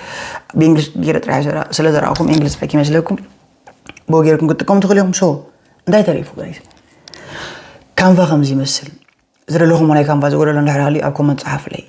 ብእንግሊሽ ገይረ ጥራሕ ስለ ዘረኣኹም እንግሊሽ ጥራሕ ይመስለኩም ብኡ ጌርኩም ክትጥቀሙ ትኽእሉ ኢኹም። So እንታይ ተሪፉ ጋይስ? ካንቫ ከምዚ ይመስል። ዝደለኹም ናይ ካንቫ ዝጎደሎ እንድሕር ሃልዩ ኣብ ኮመንት ጸሓፉለይ።